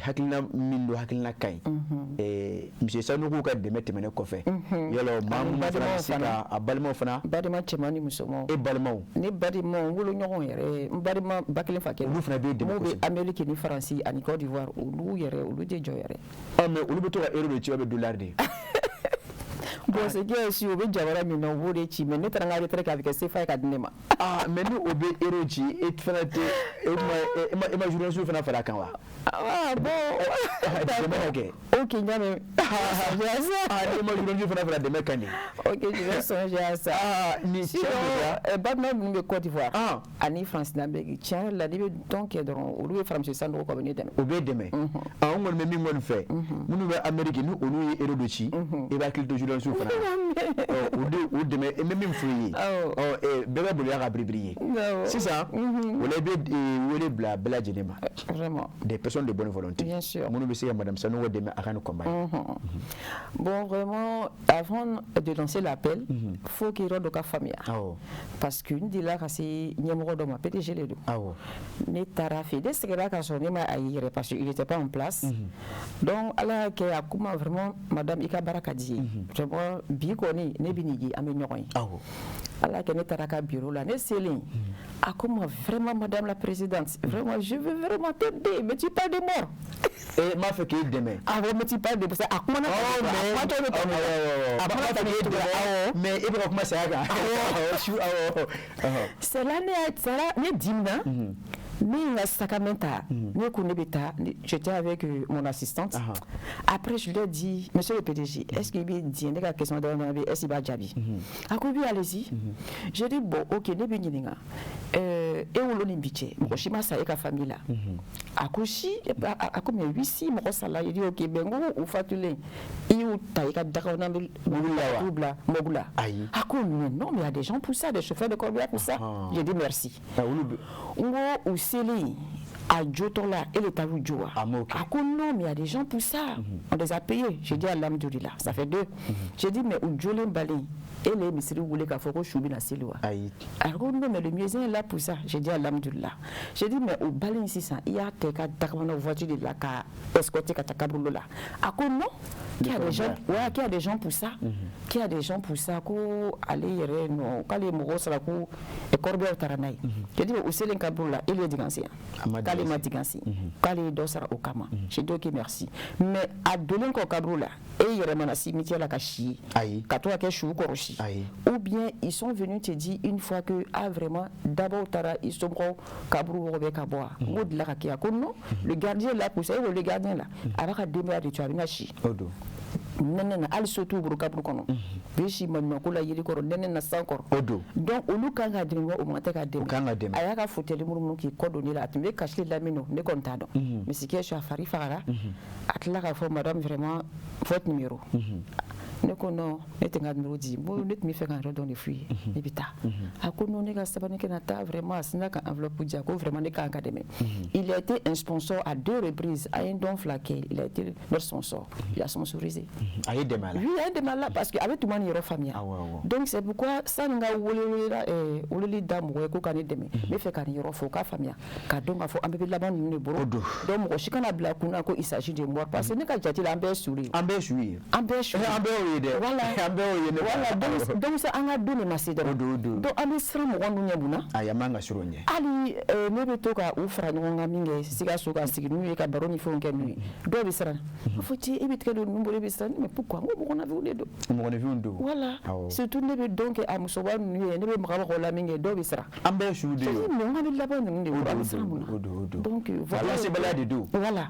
hakilina min don, hakilina ka ɲi. Monsieur Sanogo ka dɛmɛ tɛmɛnen kɔfɛ, yala maa minnu fana bɛ se ka a balimaw fana? Balima cɛman ni musomanw. E balimaw? Ne balimaw, n woloɲɔgɔnw yɛrɛ, n balima ba kelen fa kelen. Olu fana b'e dɛmɛ? Mun bɛ Amérique ni Faransi ani Côte d'Ivoire, olu yɛrɛ, olu tɛ jɔ yɛrɛ. Ah, mais olu bɛ to ka euro de ci, bɛ dollar de? Bon, ce qui est sûr, u bɛ jamana min na, u b'o de ci, mais ne taara n ka retraite kɛ, a bɛ kɛ CFA ye ka di ne ma. Ah, mais ni o bɛ euro ci, e fana tɛ e ma journaliste fana fara a kan wa? Ah bon. Dɛmɛ ka kɛ. Ok, n y'a mɛn. Ah, ne ma journaliste fana fara dɛmɛ kan de. Ok, je vais songer à ça. Ah, ni sinon, balima minnu bɛ Côte d'Ivoire ani France n'Amérique, tiɲɛ yɛrɛ la, n'i bɛ dɔn kɛ dɔrɔn, olu bɛ fara monsieur Sanogo kan, u bɛ ne dɛmɛ. O b'e dɛmɛ. Ah, n kɔni bɛ min kɔni fɛ, minnu bɛ Amérique, ni olu ye euro dɔ ci, i b'a hakili to journaliste fana na. O de o dɛmɛ, n bɛ min f'u ye. Ɔ, bɛɛ bɛ boli ka biribiri ye. Sisan, o la i bɛ wele bila bɛɛ lajɛlen ma. Vraiment. Des personnes de bonne volonté. Bien sûr. Minnu bɛ se ka madame Sanogo dɛmɛ a ka nin combat. Bon, vraiment, avant de lancer l'appel, faut que yɔrɔ dɔ ka faamuya. Parce que n delila ka se ɲɛmɔgɔ dɔ ma, PDG de don. Ne taara fɛ, ne seginna ka sɔrɔ ne ma a ye yɛrɛ parce qu'il était pas en place. Donc Ala y'a kɛ, a ko ma vraiment, madame, i ka baara ka di ye. Vraiment, bi kɔni ne bɛ n'i ye, an bɛ ɲɔgɔn ye. Ala y'a kɛ, ne taara ka bureau la, ne selen, a ko ma vraiment, madame la présidente, vraiment, je veux vraiment t'aider, mais tu parles de mort. E m'a fɛ k'e dɛmɛ. Awɔ, mais tu parles de parce que a kumana. A kuma tɔ bɛ tɛmɛ. A kumana fɛ k'e dɛmɛ, mais e bɛ ka kuma saya kan. Awɔ, su, awɔ. C'est là ne y'a, c'est là ne dimina. Ne ye n ka sac à main ta, ne ko ne bɛ taa, j'étais avec mon assistante. Après, je lui ai dit, monsieur le PDG, est-ce qu'il bɛ diɲɛ ne ka question dama dama bɛ, est-ce qu'il b'a jaabi? A ko oui, allez-y. J'ai dit bon, ok, ne bɛ ɲininka, e wolo ni bi cɛ, mɔgɔ si ma sa e ka famille la? A ko si, a ko mais oui, si, mɔgɔ sala. J'ai dit ok, mais n ko u fatulen, i y'u ta i ka dakɔnɔ mobili la wa? Bila mobili la? Ayi. A ko mais non, mais il y a des gens pour ça, des chauffeurs de corbillard pour ça. J'ai dit merci. N ko u selen a jotɔ la, e de taar'u jɔ wa? A ko non, mais il y a des gens pour ça, on les a payés. J'ai dit alhamdulillah, ça fait deux. J'ai dit mais u jolen balen, e le ye misiri wele k'a fɔ ko su bɛna seli wa? Ayi. A ko non, mais le muezzin est là pour ça. J'ai dit alhamdulillah. J'ai dit mais o balen sisan, i y'a ta i ka dakabana voiture de la ka escorter ka taa kaburudo la? A ko non, qu'il y a des gens, ouais, qu'il y a des gens pour ça, qu'il y a des gens pour ça, ko ale yɛrɛ non, k'ale ye mɔgɔw sara ko corbillard taara n'a ye. J'ai dit mais o selen kaburu la, e le ye dingɛ sen yan? K'ale K'ale ma dingɛ sen, k'ale ye dɔ sara o kama. J'ai dit ok, merci. Mais a donnen kɔ kaburu la, e yɛrɛ mana cimetière la ka si Ayi. Ka to ka kɛ su kɔrɔsi. Ayi. Ou bien ils sont venus te dire une fois que, ah vraiment, d'abord taara i somɔgɔw kaburu wɔgɔbɛ ka bɔ wa? N ko delila ka kɛ yan. Ko non, le gardien est là pour ça. E ko le gardien là, a b'a ka denbaya de to, a bɛna si. O don. Nɛnɛ na, hali so t'u bolo kaburu kɔnɔ, u bɛ si maɲumanko la yiri kɔrɔ, nɛnɛ na, san kɔrɔ. O don. Donc olu kan ka dɛmɛ wa? O man tɛ ka dɛmɛ. O kan ka dɛmɛ. A y'a ka fauteuil munumunu k'i kɔ don ne la, a tun bɛ kasi la min, ne kɔni t'a dɔn, mais ce qui est sûr, a fari fagara. A tila k'a fɔ: madame, vraiment, votre numéro. Ne ko non, ne tɛ n ka numéro di. N ko ne tun bɛ fɛ ka n yɛrɛ dɔn de f'u ye, ne bɛ taa. A ko non, ne ka sabali kɛ na taa. Vraiment, a sinna ka enveloppe di. A ko vraiment, ne kan ka dɛmɛ. Il a été un sponsor à deux reprises. A ye n dɔn fila kɛ, il a été notre sponsor, il a sponsorisé. A ye dɛmɛ a la. Oui, a ye dɛmɛ a la parce que a bɛ tuma nin yɔrɔ faamuya. Awɔ, awɔ. Donc c'est pourquoi sani n ka weleli da mɔgɔ ye ko ka ne dɛmɛ, n bɛ fɛ ka nin yɔrɔ fɔ, u k'a faamuya k'a dɔn k'a fɔ an bɛɛ bɛ laban ninnu de bolo. O don. Donc mɔgɔ si kana bila kun na ko il s'agit de moi, parce que ne ka jate la, an bɛɛ ye su de ye. An bɛɛ ye su ye. An bɛɛ ye su ye. An bɛɛ y'o ye dɛ. Voilà. An bɛɛ y'o ye ne. Voilà, donc c'est an ka don de ma se dɔrɔn. O don, o don. Donc an bɛ siran mɔgɔ ninnu ɲɛ mun na? Ayi, an man ka siran o ɲɛ. Hali ne bɛ to ka u fara ɲɔgɔn kan min kɛ Sikaso, ka sigi n'u ye, ka baro ni fɛnw kɛ n'u ye, dɔw bɛ siran, a fɔ cɛ, e bɛ tigɛ don ninnu bolo, e bɛ siran. Mais pourquoi? N ko mɔgɔninfinw de don. Mɔgɔninfinw don. Voilà. Awɔ. Surtout ne bɛ dɔn kɛ a musoba ninnu ye, ne bɛ maga maga o la min kɛ, dɔw bɛ siran. An bɛɛ ye su de ye. Mais an bɛ laban ninnu de bolo, an bɛ siran mun na? O don, o don. Donc voilà. Lasebaliya de don. Voilà.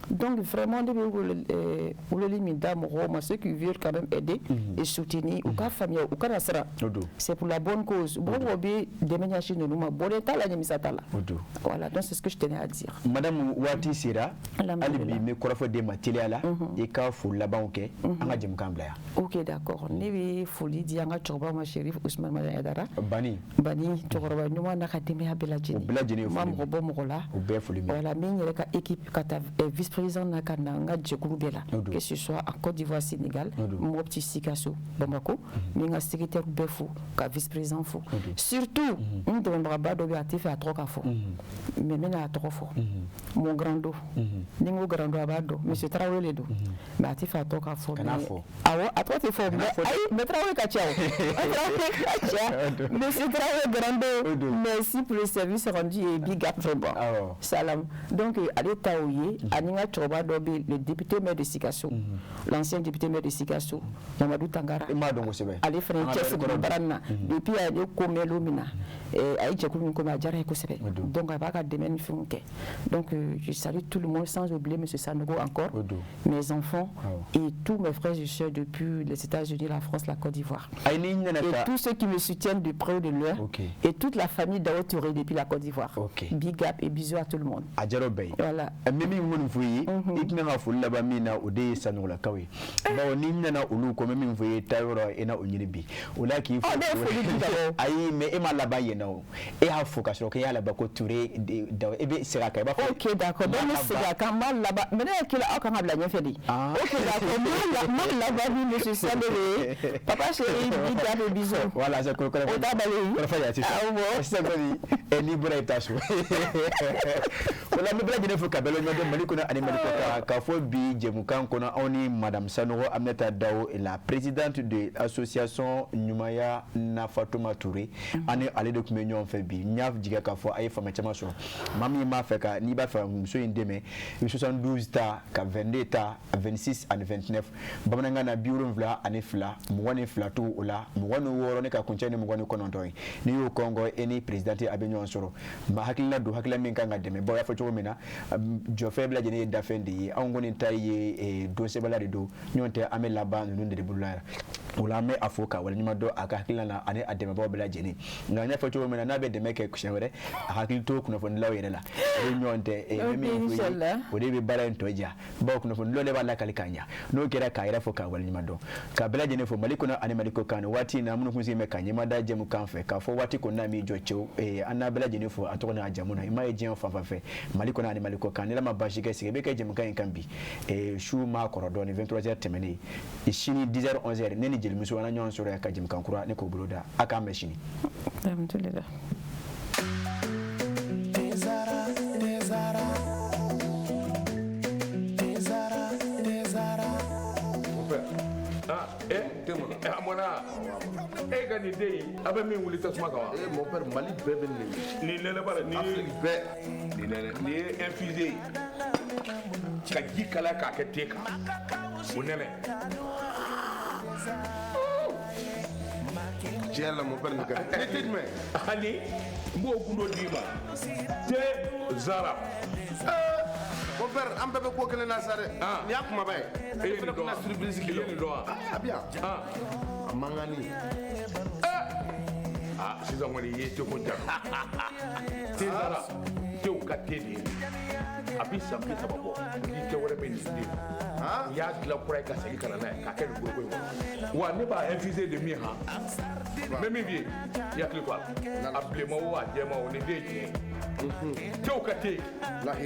Donc vraiment, ne bɛ weleli min da mɔgɔw ma, ceux qui veulent quand même aider et soutenir, u ka faamuya, u kana siran. O don. C'est pour la bonne cause. Mɔgɔ mɔgɔ bɛ dɛmɛ ɲɛsin ninnu ma, bɔnɛ t'a la, ɲɛmisa t'a la. O don. Voilà, donc c'est ce que je tenais à dire. Madame, waati sera. Hali Alhamdulillah. bi n bɛ kɔrɔfɔ d'e ma teliya la, i ka foli labanw kɛ, an ka jɛmukan bila yan. Ok, d'accord. Ne bɛ foli di an ka cɛkɔrɔba ma, Chérif Ousmane Madani Aidara. Bani. Bani, cɛkɔrɔba ɲuman n'a ka denbaya bɛɛ lajɛlen. O bɛɛ lajɛlen ye N ma foli. mɔgɔ bɔ mɔgɔ la. O bɛɛ foli minɛ. Voilà, n bɛ n yɛrɛ ka équipe ka taa vice président na ka na n ka jɛkulu bɛɛ la. O don. Que ce soit en Côte d'Ivoire, Sénégal, O don. Mopti, Sikasso, Bamako, n bɛ n ka secrétaire bɛɛ fo, ka vice président fo. O don. Surtout n dɛmɛbagaba dɔ bɛ yen, a tɛ fɛ a tɔgɔ ka fɔ. Mais n bɛna a tɔgɔ fɔ. Mon grand do. Ni n ko grand do, a b'a dɔn. Monsieur Traoré de don. Mais a tɛ fɛ a tɔgɔ ka fɔ. Kan'a Mais fɔ. awɔ, a tɔgɔ tɛ fɔ. Mais fɔ dɛ. ayi, mais Traoré ka ca o. Traoré ka ca. Monsieur Traoré grand O do. don. Merci pour le service rendu et big up vraiment. Awɔ. Salam. Donc ale ta o ye, ani n ka cɛkɔrɔba dɔ bɛ yen, le député maire de Sikasso. L'ancien député maire de Sikasso, Mamadou Tangara. I m'a dɔn kosɛbɛ. Ale fana An ka cɛsiri maire kɔrɔ. baara nin na. Depuis a ye ne ko mɛn don min na, a ye jɛkulu min ko mɛn, a diyara n ye kosɛbɛ. O don. Donc a b'a ka dɛmɛ ni fɛnw kɛ. Donc je salue tout le monde, sans oublier monsieur Sanogo encore, O don. mes enfants Awɔ. et tous mes frères et sœurs depuis les États-Unis, la France, la Côte d'Ivoire. Ayi, n'i nana Et ka tous ceux qui me soutiennent de près ou de loin. Ok. Et toute la famille Dao Touré depuis la Côte d'Ivoire. Ok. Big up et bisous à tout le monde. A diyara o bɛɛ ye. Voilà. N bɛ min kɔni fɔ i ye, i tɛna ka foli laban min na, o de ye Sanɔgɔlakaw ye, bawo n'i nana olu kɔ, n bɛ min fɔ i ye, taa yɔrɔ i na o ɲini bi o la k'i fo. Ɔ, ne ye foli di ka bɔ. Ayi, mais e ma laban yen na o, e y'a fo ka sɔrɔ k'e y'a laban ko Touré Dao, e bɛ segin a kan, i b'a fɔ. Ok, d'accord. Donc, ne segin a kan, n b'a laban. Mais ne hakili la, aw kan ka bila ɲɛfɛ de. Ah. Ok, d'accord. N b'a laban ni monsieur Sandere ye. Papa chéri, big up et bisous. Voilà, c'est kɔrɔ. O t'a bali. Kɔrɔfɔ yan sisan. Awɔ. Sisan kɔni, n'i bɔra, i bɛ taa so. O la, n bɛ bɛɛ lajɛlen fo ka bɛɛ lajɛlen dɔn Mali kɔnɔ ani Mali kɔ kan, k'a fɔ bi jɛmukan kɔnɔ, anw ni madame Sanogo Aminata Dao, la présidente de l'association Ɲumanya na Fatuma Touré, ani ale de tun bɛ ɲɔgɔn fɛ bi. N y'a jigiya k'a fɔ a ye faamuya caman sɔrɔ. Maa min b'a fɛ ka, n'i b'a fɛ ka muso in dɛmɛ, i bɛ 72 ta ka 22 ta, 26 ani 29, bamanankan na, 72, 22 to o la, 26 ne ka kuncɛ ni 29 ye. N'i y'o kɔngɔ, e ni présidente a bɛ ɲɔgɔn sɔrɔ. Ma hakilina don, hakilina min kan ka dɛmɛ, bawo y'a fɔ cogo min na, jɔfɛn bɛɛ lajɛlen ye dafɛn de ye. Anw kɔni ta ye donsɛbɛla de don, ɲɔgɔn tɛ, an bɛ laban ninnu de bolo la yan. O la, an bɛ a fo ka waleɲuman dɔn a ka hakilina na ani a dɛmɛbagaw bɛɛ lajɛlen. Nka n y'a fɔ cogo min na, n'a bɛ dɛmɛ kɛ siɲɛ wɛrɛ, a hakili to kunnafonidilaw yɛrɛ la, o ye ɲɔgɔn tɛ. N bɛ min fɔ i ye, Inchallah. o de bɛ baara in tɔ diya, bawo kunnafonidilaw de b'a lakali k'a ɲa. N'o kɛra, k'a yɛrɛ fo k'a waleɲuman dɔn, ka bɛɛ lajɛlen fo Mali kɔnɔ ani Mali kɔ kan nin waati in na, minnu kun sigilen bɛ ka ɲɛmada jɛmu kan fɛ, k'a fɔ waati kɔni n'a m'i jɔ cɛw, an n'a bɛɛ lajɛlen fo a tɔgɔ n'a jamu na, i m'a ye diɲɛ fan fan fɛ, Mali kɔnɔ ani Mali kɔ kan. Ni Ala ma baasi kɛ, sigi bɛ kɛ jɛmukan in kan bi, su maa kɔrɔ dɔɔni, 23 heures tɛmɛnen, sini 10 heures 11 heures, ne ni jelimuso an na ɲɔgɔn sɔrɔ yan ka jɛmukan kura ne k'o bolo da. A k'an bɛn sini. Alhamdulillah. Tezara, Tezara, Tezara, Tezara. Mon père. Ah, eh, a mɔna. E ka yɛrɛ nin den in, a bɛ min wuli tasuma kan wa? Eh mon père, Mali bɛɛ bɛ nin de. Nin nɛnɛ ba la, nin ye Afrique bɛɛ. Nin nɛnɛ, nin ye infusé ye. Ka ji kalaya k'a kɛ te kan. O nɛnɛ. Tiɲɛ yɛrɛ la mon père nin ka di. Ne te jumɛn? Ani n b'o gundo d'i ma. Te Zara. Mon père, an bɛɛ bɛ ko kelen na sa dɛ. Nin y'a kumaba ye. E ye Ne fana nin dɔn tɛna wa? surprise k'i I la. ye nin dɔn wa? A bɛ yan. A mankanni. Ah, sisan kɔni i ye teko ja. Te Zara, tew ka te de ye. A bɛ san 30 bɔ. Ni tɛ wɛrɛ bɛ nin den. U y'a dilan kura ye ka segin ka na n'a ye k'a kɛ nin foroko in kɔnɔ. Wa ne b'a infuser de min han. N bɛ min f'i ye, i hakili to a la. A bilenman o a jɛman o nin den ye tiɲɛ ye. Tew ka te.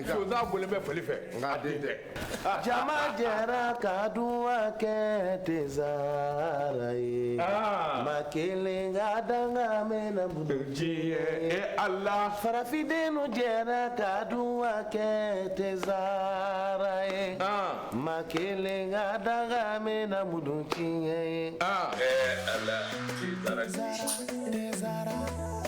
Sonsan bɔlen bɛ fali fɛ. A den tɛ. Jama jɛra ka duwa kɛ te Zara ye. Ma kelen ka danga mɛna diɲɛ e Ala. Farafindenw jɛra ka duwa kɛ te Zara ye. Ma kelen ka danga mɛna mudu tiɲɛ ye. Ala, te Zara. Te Zara.